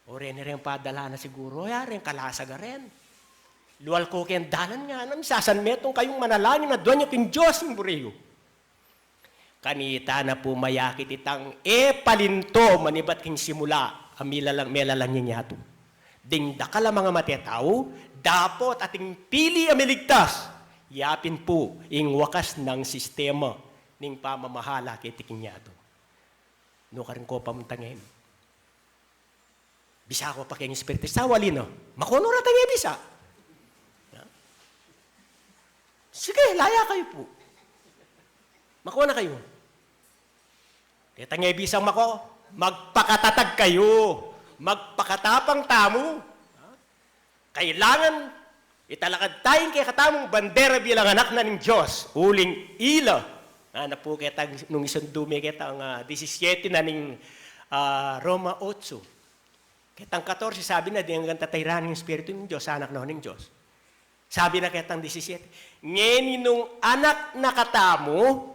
O reni reng padala na siguru, ya reng kalasag a ren. Lual ko keng dalan, ngana, misasanmetung kayung manalangin, aduan yu king Dios ing buri yu. Kanita na pu mayakit itang e palinto manibat king simula a milalang, melalang ning yatu. Ding dakal a mangamate tau, dapot ating pili a miligtas, yapin pu ing wakas nang sistema ning pamamahala keti king yatu. Nukarin ko pamuntangen. Bisa ko pa keng espiritista, wali na. Mako no reta nge bisa. Sige, laya kayu pu. Mako na kayu. Keta nge bisang mako, magpakatatag kayu. Magpakatapang tamu. Kailangan italakad taya ing kekatamung bandera bilang anak na ning Dios, uling ila. Ngana pu ketang nung isundu me ketang, ah, disisiete na ning, ah, Roma otso. Ketang katorse, sabi na, ding anggang tatairan ning Espiritu ning Dios, anak na ning Dios. Sabi na ketang disisiete, ngeni nung anak na katamu,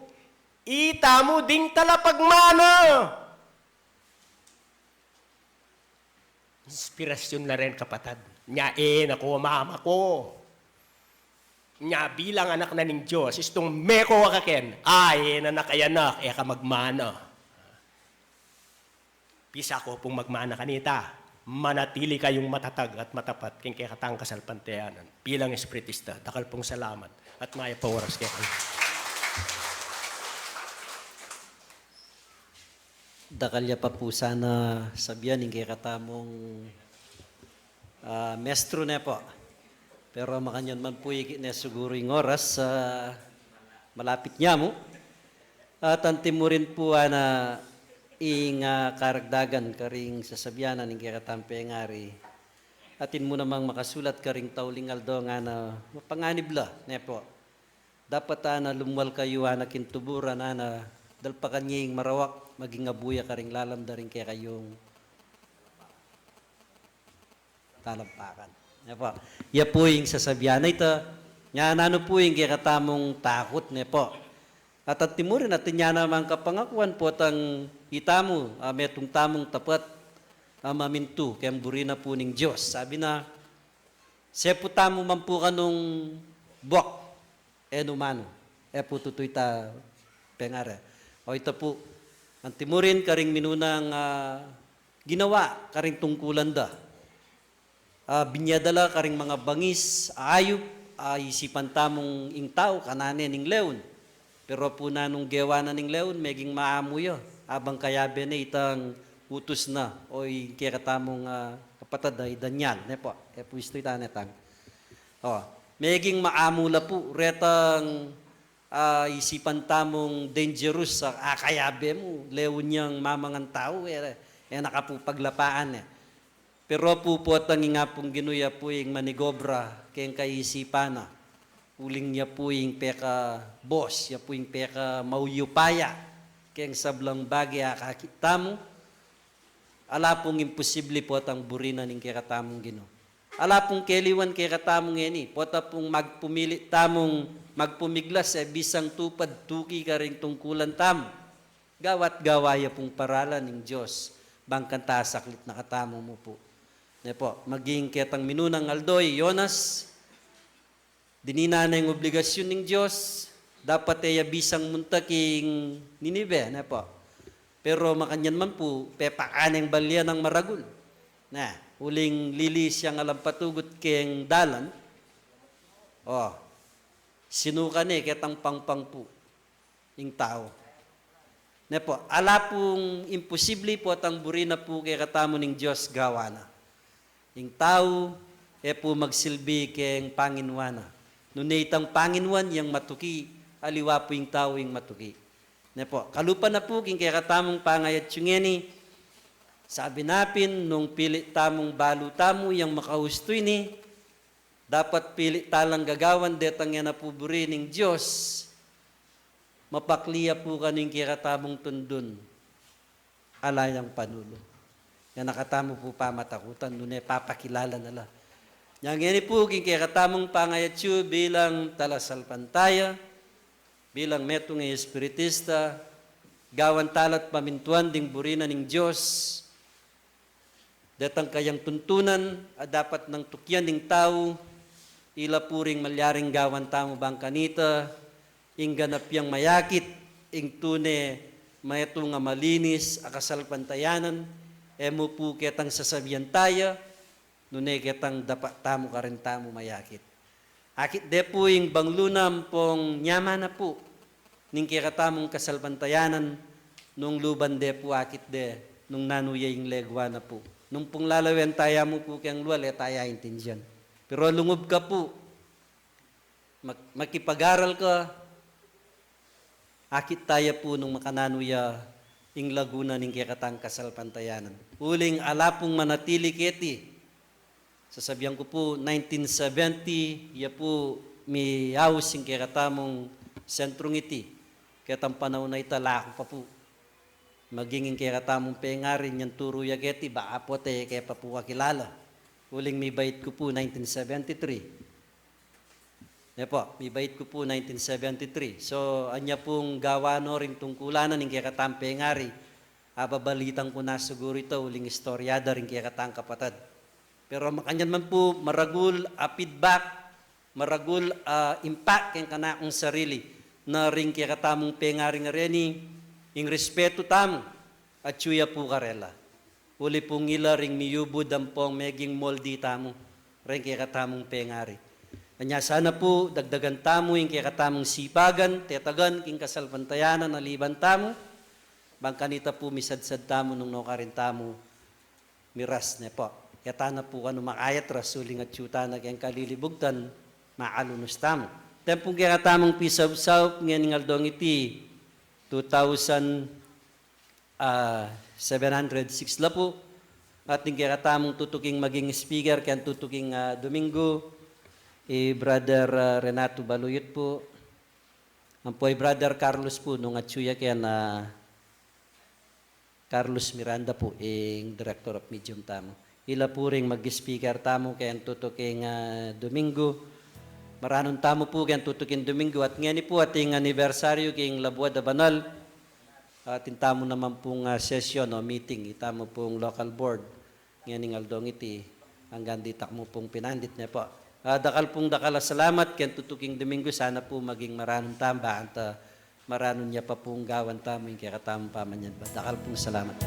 itamu ding talapagmana. Inspirasyon la ren, kapatad. Nya, e na ko mamako. Nya, bilang anak na ning Dios, istung meko ka keni, e na na ka anak, e ka magmana. Bisa ko pung magmana kanita, manatili kayung matatag at matapat keng kekatang kasalpantayanan. Bilang espiritista, dakal pung salamat at mayap a oras kekayu. Dakal ya pa pu sana sabian ing kekatamung, ah, mestro ne pu. Pero makanyan man pu, ikit ne siguru ing oras, ah, malapit ne mu. At antimurin pu ana ing, ah, karagdagan karing sasabian na ning kekatamung pengari. Atin mu namang makasulat karing tauling aldo ngana mapanganib la ne pu. Dapat ana lumwal kayu ana king tuburan ana, dalpakan ye ing marawak, maging abu ya karing lalam da ring kekayung talampakan. Ne pu. Ya pu ing sasabian na ita, nya nanu pu ing kekatamung takut ne pu. At antimurin atin ya namang kapangakuan potang itamu, ah, metung tamung tapat, ah, mamintu keng buri na pu ning Dios. Sabi na, sepu tamu man pu kanung buak, e nu manu, e pu tutu ita pengari. O ita pu, antimurin karing minunang, ah, ginawa karing tungkulan da. Ah, binie da la karing mangabangis a ayup, ah, isipan tamung ing tau, kanan ne ning leon. Pero pu nanung gewa na ning leon, meging maamu ya. Abang kayabe ne itang utus na, o ing kekatamung, ah, kapatad a i Daniel, ne pu, e pu istu ita ne tang. O, meging maamu la pu retang, ah, isipan tamung dangerous a, ah, kayabe mu, leun yang mamangan tau, e, e na ka pu paglapaan, e. Pero pu, potang ing Apung Ginu ya pu ing manigobra keng kaisipan na. Uling ya pu ing peka-boss, ya pu ing pekamauyupaya keng sablang bage a akakit tamu. Ala pung imposible potang buri na ning kekatamung Ginu. Ala pung keliwan kekatamu ngeni, pota pung magpumili tamung magpumiglas, e bisang tupad tuki karing tungkulan tamu. Gawa't gawa ya pung paralan ning Dios, bang kanita saklit na katamu mu pu. Ne pu, maging ketang minunang aldo i Jonas, dininan na ing obligasyun ning Dios, dapat e ya bisang munta king Ninive, ne pu. Pero makanyan man pu, pepakan neng balian nang maragul. Na, uling lilis yang alang patugut keng dalan. O, sinukan ne ketang pangpang pu ing tau. Ne pu, ala pung imposible potang buri na pu kekatamu ning Dios gawa na. Ing tau, e pu magsilbi keng panginuan na. Nune itang panginuan yang matuki, aliwa pu ing tau ing matuki. Ne pu, kalupa na pu king kekatamung pangayatsu ngeni, sabi na pin, nung pili tamung balu tamu yang makaustu ini, dapat pili talang gagawan detang e na pu buri ning Dios, mapakli ya pu kanu ing kekatamung tundun, ala yang panulu. Nya na katamu pu pamatakutan, nune papakilala na la. Nya ngeni pu, king kekatamung pangayatsu bilang talasalpantaya, bilang metung a espiritista, gawan tala't pamintuan ding buri na ning Dios, detang kayang tuntunan a dapat nang tukian ning tau, ila pu ring malyaring gawan tamu bang kanita, ing ganap yang mayakit, ing tune metung a malinis a kasalpantayanan, e mu pu ketang sasabian taya, nune ketang dapa tamu karin tamu mayakit. Akit de pu ing banglu na ampong nyaman na pu ning kekatamung kasalpantayanan, nung luban de pu akit de, nung nanu ya ing legua na pu. Nung pung lalawen taya mu pu keng lual, e taya intindian. Pero lungub ka pu, mak-, makipag-aral ka, akit taya pu nung makananu ya ing laguna ning kekatang kasalpantayanan. Uling ala pung manatili keti. Sasabian ku pu, nineteen seventy, ya pu miyaus ing kekatamung sentrung iti. Ketang panaun a ita, laku pa pu. Maging ing kekatamung pengari, nyang turu ya keti, baka pu e ke pa pu kakilala. Uling mibait ku pu, nineteen seventy-three. Ne pu, mibait ku pu, nineteen seventy-three. So, anya pung gawa no ring tungkulan na ning kekatang pengari, ababalitan ku na siguru ita uling istorya da ring kekatang kapatad. Pero makanyan man pu, maragul a feedback, maragul a impact keng kanakung sarili na ring kekatamung pengari a reni, ing respetu tamu, atyu ya pu karela. Uli pung ila ring miyubud ampong meging moldi tamu reng kekatamung pengari. Anya sana pu, dagdagan tamu ing kekatamung sipagan, tetagan king kasalpantayanan a liban tamu, bang kanita pu misadsad tamu nung nukarin tamu miras, ne pu. Yata na pu kanu makayatras uling atyu tana keng kalilibugtan, makalunus tamu. Tempung kekatamung pisaupsaup ngening aldong iti, two thousand, ah, seven hundred six la pu. At ing kekatamung tutuking maging speaker keng tutuking, ah, Domingo, i Brother, ah, Renato Baluyot pu. Ampo i Brother Carlos pu, nung atyu ya keng, ah, Carlos Miranda pu, ing Director of Medium tamu. Ila pu ring mag-speaker tamu keng tutuking, ah, Domingo. Maranun tamu pu keng tutuking Domingo. At ngeni pu, ating anibersaryu king Labuad a Banal. Atin tamu naman pung, ah, session o meeting, itamu pung local board. Ngening aldong iti, anggang ditak mu pung pinandit, ne pu. Ah, dakal pung dakal a salamat keng tutuking Domingo, sana pu maging maranun tamu, bang kanita maranun ya pa pung gawan tamu ing kekatamung pamanyabat. Dakal pung salamat.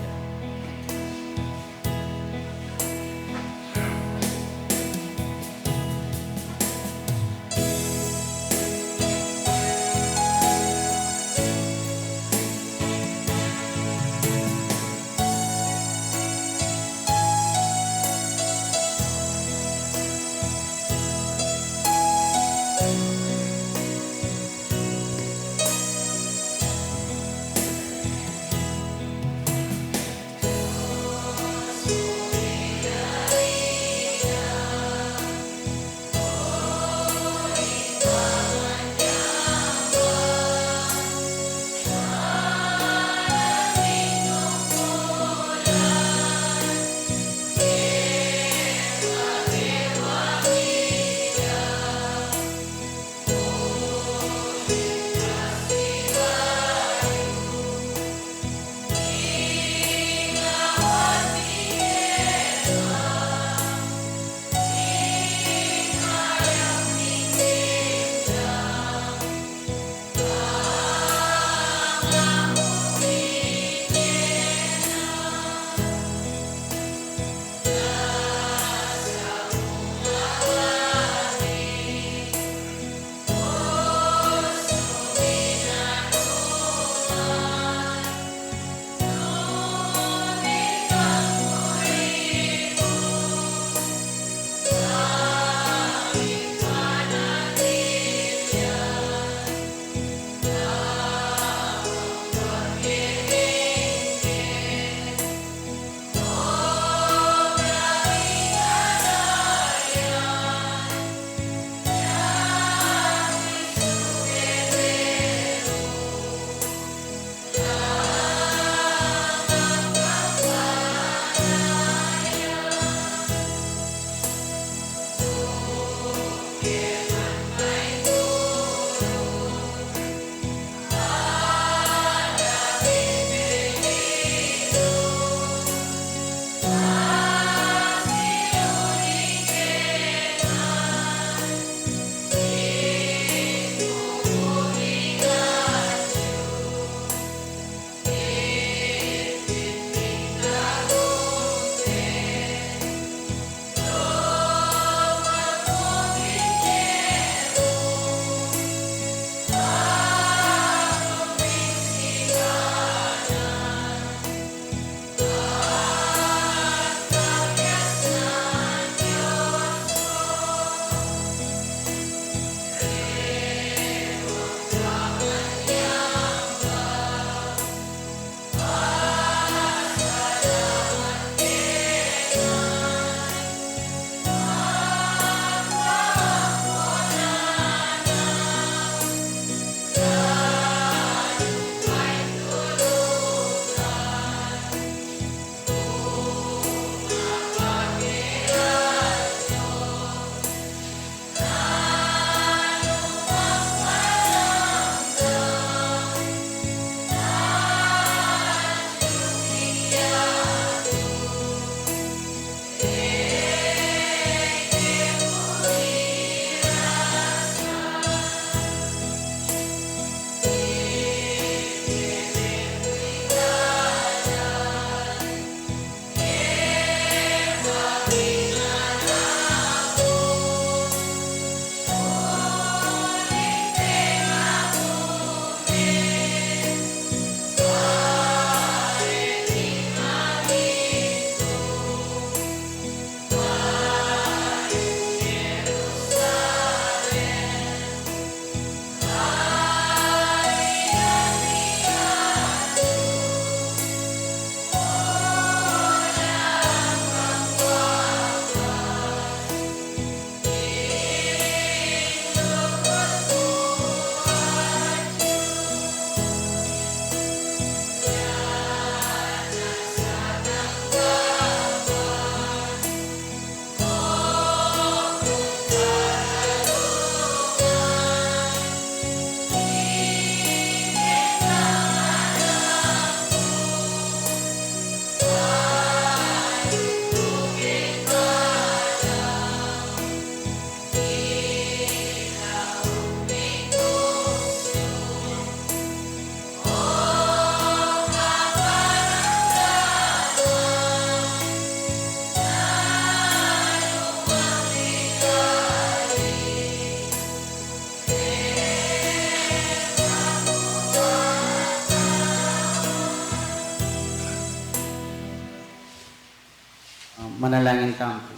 Manalangin tamu pu.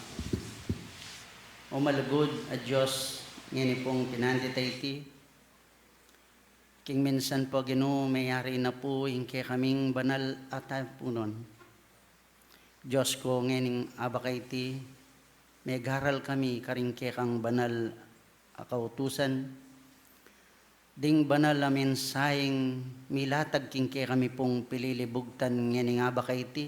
O malugud a Dios, ngeni pung pinandi ta iti, king minsan pu, Ginu, meyari na pu ing kekaming banal a tapunan. Dios ko, ngening abak a iti, megaral kami karing kekang banal a kautusan, ding banal a mensaheng milatag king kekami pung pililibugtan ngening abak a iti.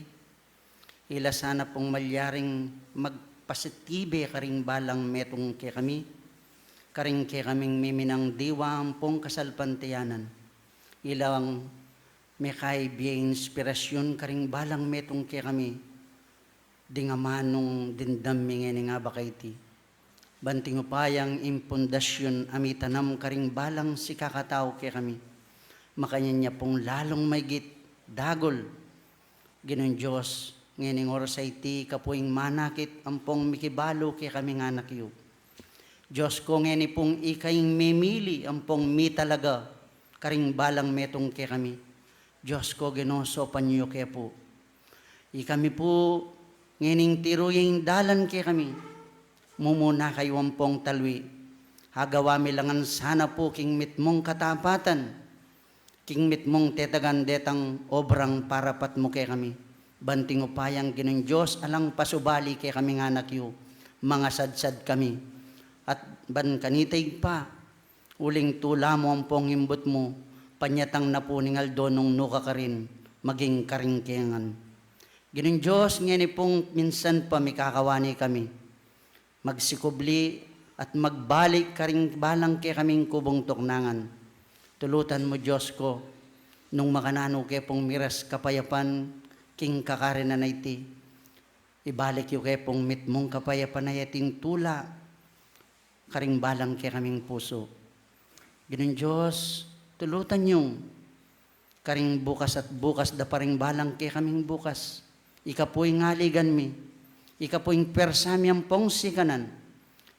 Ila sana pung malyaring magpasitibe karing balang metung kekami, karing kekaming miminang diwa ampong kasalpantayanan. Ilang mekay bie inspirasyun karing balang metung kekami, ding amanung dimdam mi ngening abak a iti. Banting upayang ing pundasyun a mitanam karing balang sikakatau kekami, makanyan ya pung lalung maigit dagul. Ginung Dios, ngening oras a iti, ika pu ing manakit ampong mikibalu kekaming anak yu. Dios ko, ngeni pung ika ing memili ampong mitalaga karing balang metung kekami. Dios ko, Ginu, saupan yu ke pu. Ikami pu, ngening tiru ya ing dalan kekami, mumuna kayu ampong talwi. Agawa mi la ngan sana pu king mitmung katapatan, king mitmung tetagan detang obrang parapat mu kekami. Banting upayang Ginung Dios, alang pasubali kekaming anak yu, mangasadsad kami. At ban kanita, Ibpa, uling tula mu ampong imbut mu, panyatang na pu ning aldo nung nuka karin, maging karing ke ngan. Ginung Dios, ngeni pung minsan pa mikakawani kami magsikubli at magbalik karing balang kekaming kubung tuknangan. Tulutan mu, Dios ko, nung makananu ke pung miras kapayapan king kakarenan a iti, ibalik yu ke pung mitmung kapayapan a yating tula karing balang kekaming pusu. Ginung Dios, tulutan yung karing bukas at bukas da pa ring balang kekaming bukas. Ika pu ing aligan mi, ika pu ing pwersa mi ampong sikanan.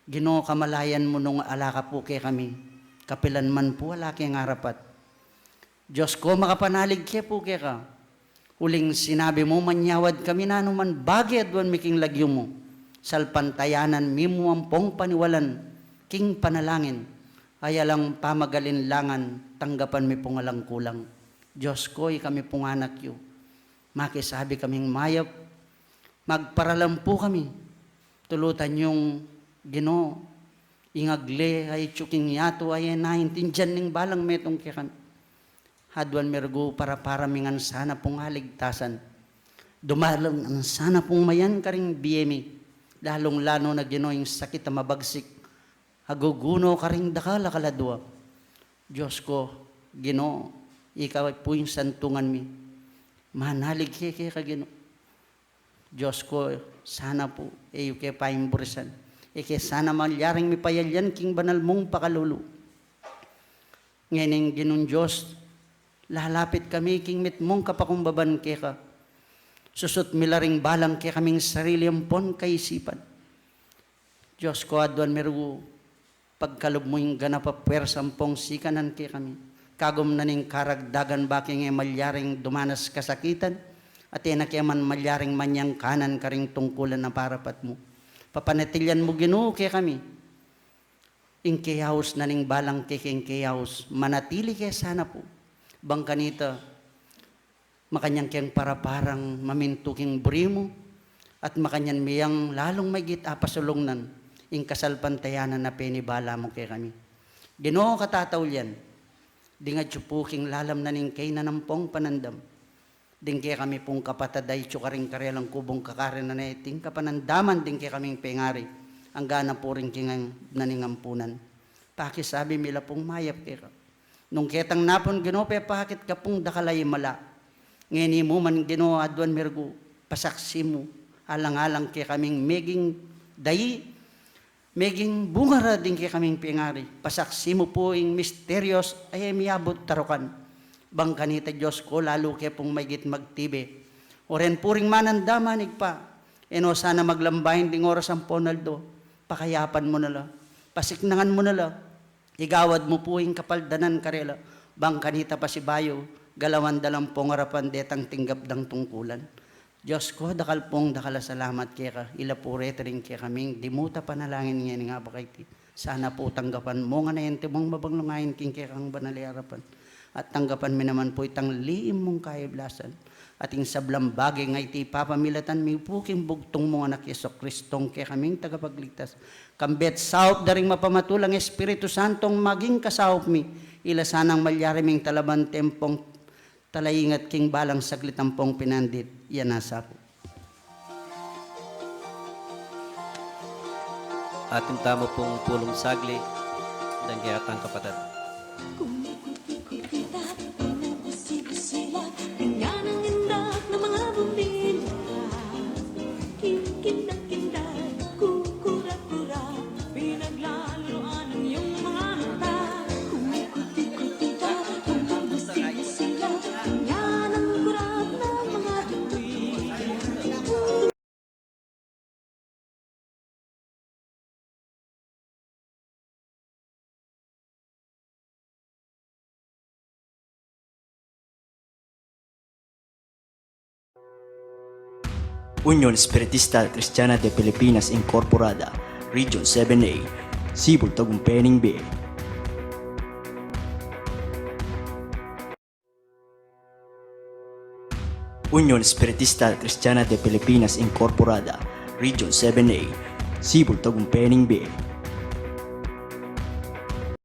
Ginu, kamalayan mu nung ala ka pu kekami, kapilan man pu ala keng arapat. Dios ko, makapanalig ke pu keka. Uling sinabi mu, manyawad kami nanu man bage aduan mi king lagyu mu. Salpantayanan mi mu ampong paniwalan king panalangin. Ay alang pamagalinlangan, tanggapan mi pung alang kulang. Dios ko, ikami pung anak yu, makisabi kaming mayap, magparalan pu kami. Tulutan yung, Ginu, ing agle a itsu king yatu a e naintindian ning balang metung kekami. Aduan mi rugu, parapara mi ngan sana pung aligtasan. Dumalan ngan sana pung mayan karing bie mi, lalung-lalu na, Ginu, ing sakit a mabagsik a guguno karing dakal a kaladua. Dios ko, Ginu, ika pu ing santungan mi. Manalig ke keka, Ginu. Dios ko, sana pu e yu ke paimburisan. E ke sana malyaring mipayalian king banal mung pakalulu. Ngening Ginung Dios, lalapit kami king mitmung kapakumbaban keka. Susut mi la ring balang kekaming sarili ampon kaisipan. Dios ko, aduan mi rugu, pagkalub mu ing ganap a pwersa ampong sikanan kekami. Kagum na ning karagdagan, bake nge malyaring dumanas kasakitan, at e na ke man malyaring manyangkanan karing tungkulan a parapat mu. Papanatilian mu, Ginu, kekami ing keyaus na ning balang kekeng keyaus, manatili ke sana pu. Bang kanita, makanyan keng paraparang mamintu king buri mu, at makanyan miyang lalung maigit a pasulungnan ing kasalpantayanan a penibala mu kekami. Ginu, katataulian, ding atyu pu king lalam na ning kainan ampong panandam, ding kekami pung kapatad a itsu karing karelang kubung kakarenan a iting kapanandaman ding kekaming pengari, angga na pu ring kingang na ning ampunan. Pakisabi mi la pung mayap keka. Nung ketang napun, Ginu, pepakit ka pung dakal a imala. Ngeni mu man, Ginu, aduan mi rugu, pasaksi mu, alang-alang kekaming meging dayi, meging bunga ra ding kekaming pengari. Pasaksi mu pu ing misterios a e miyabut tarukan. Bang kanita, Dios ko, lalu ke pung maigit magtibe. O ren pu ring manandaman, Ibpa, e no sana maglambain ding oras ampon aldo. Pakayapan mu na la, pasiknangan mu na la. Igawad mu pu ing kapaldanan karela, bang kanita pasibayu, galawan da lang pung arapan detang tinggap dang tungkulan. Dios ku, dakal pung dakal a salamat keka, ila pu reti ring kekaming dimuta panalangin ngeni, ngaba kaiti. Sana pu tanggapan mu ngan a ente mung mabanglung ain king kekang banal a arapan. At tanggapan mi naman pu itang lihim mung kaiblasan. At ing sablang bage ngan iti papamilatan mi pu king bugtung mung Anak Jesucristong kekaming tagapagligtas. Kambe at saup da ring mapamatul a Espiritu Santong maging kasaup mi. Ila sanang malyari ming talaban tempong talaingat king balang saglit ampong pinandit, ya nasa pu. Atin tamu pung pulung saglit, deng kekatang kapatad. Union Espiritista Kristiana de Pilipinas Incorporada, Region seven A, Cebu, Tagumpay ning Bie. Union Espiritista Kristiana de Pilipinas Incorporada, Region seven A, Cebu, Tagumpay ning Bie.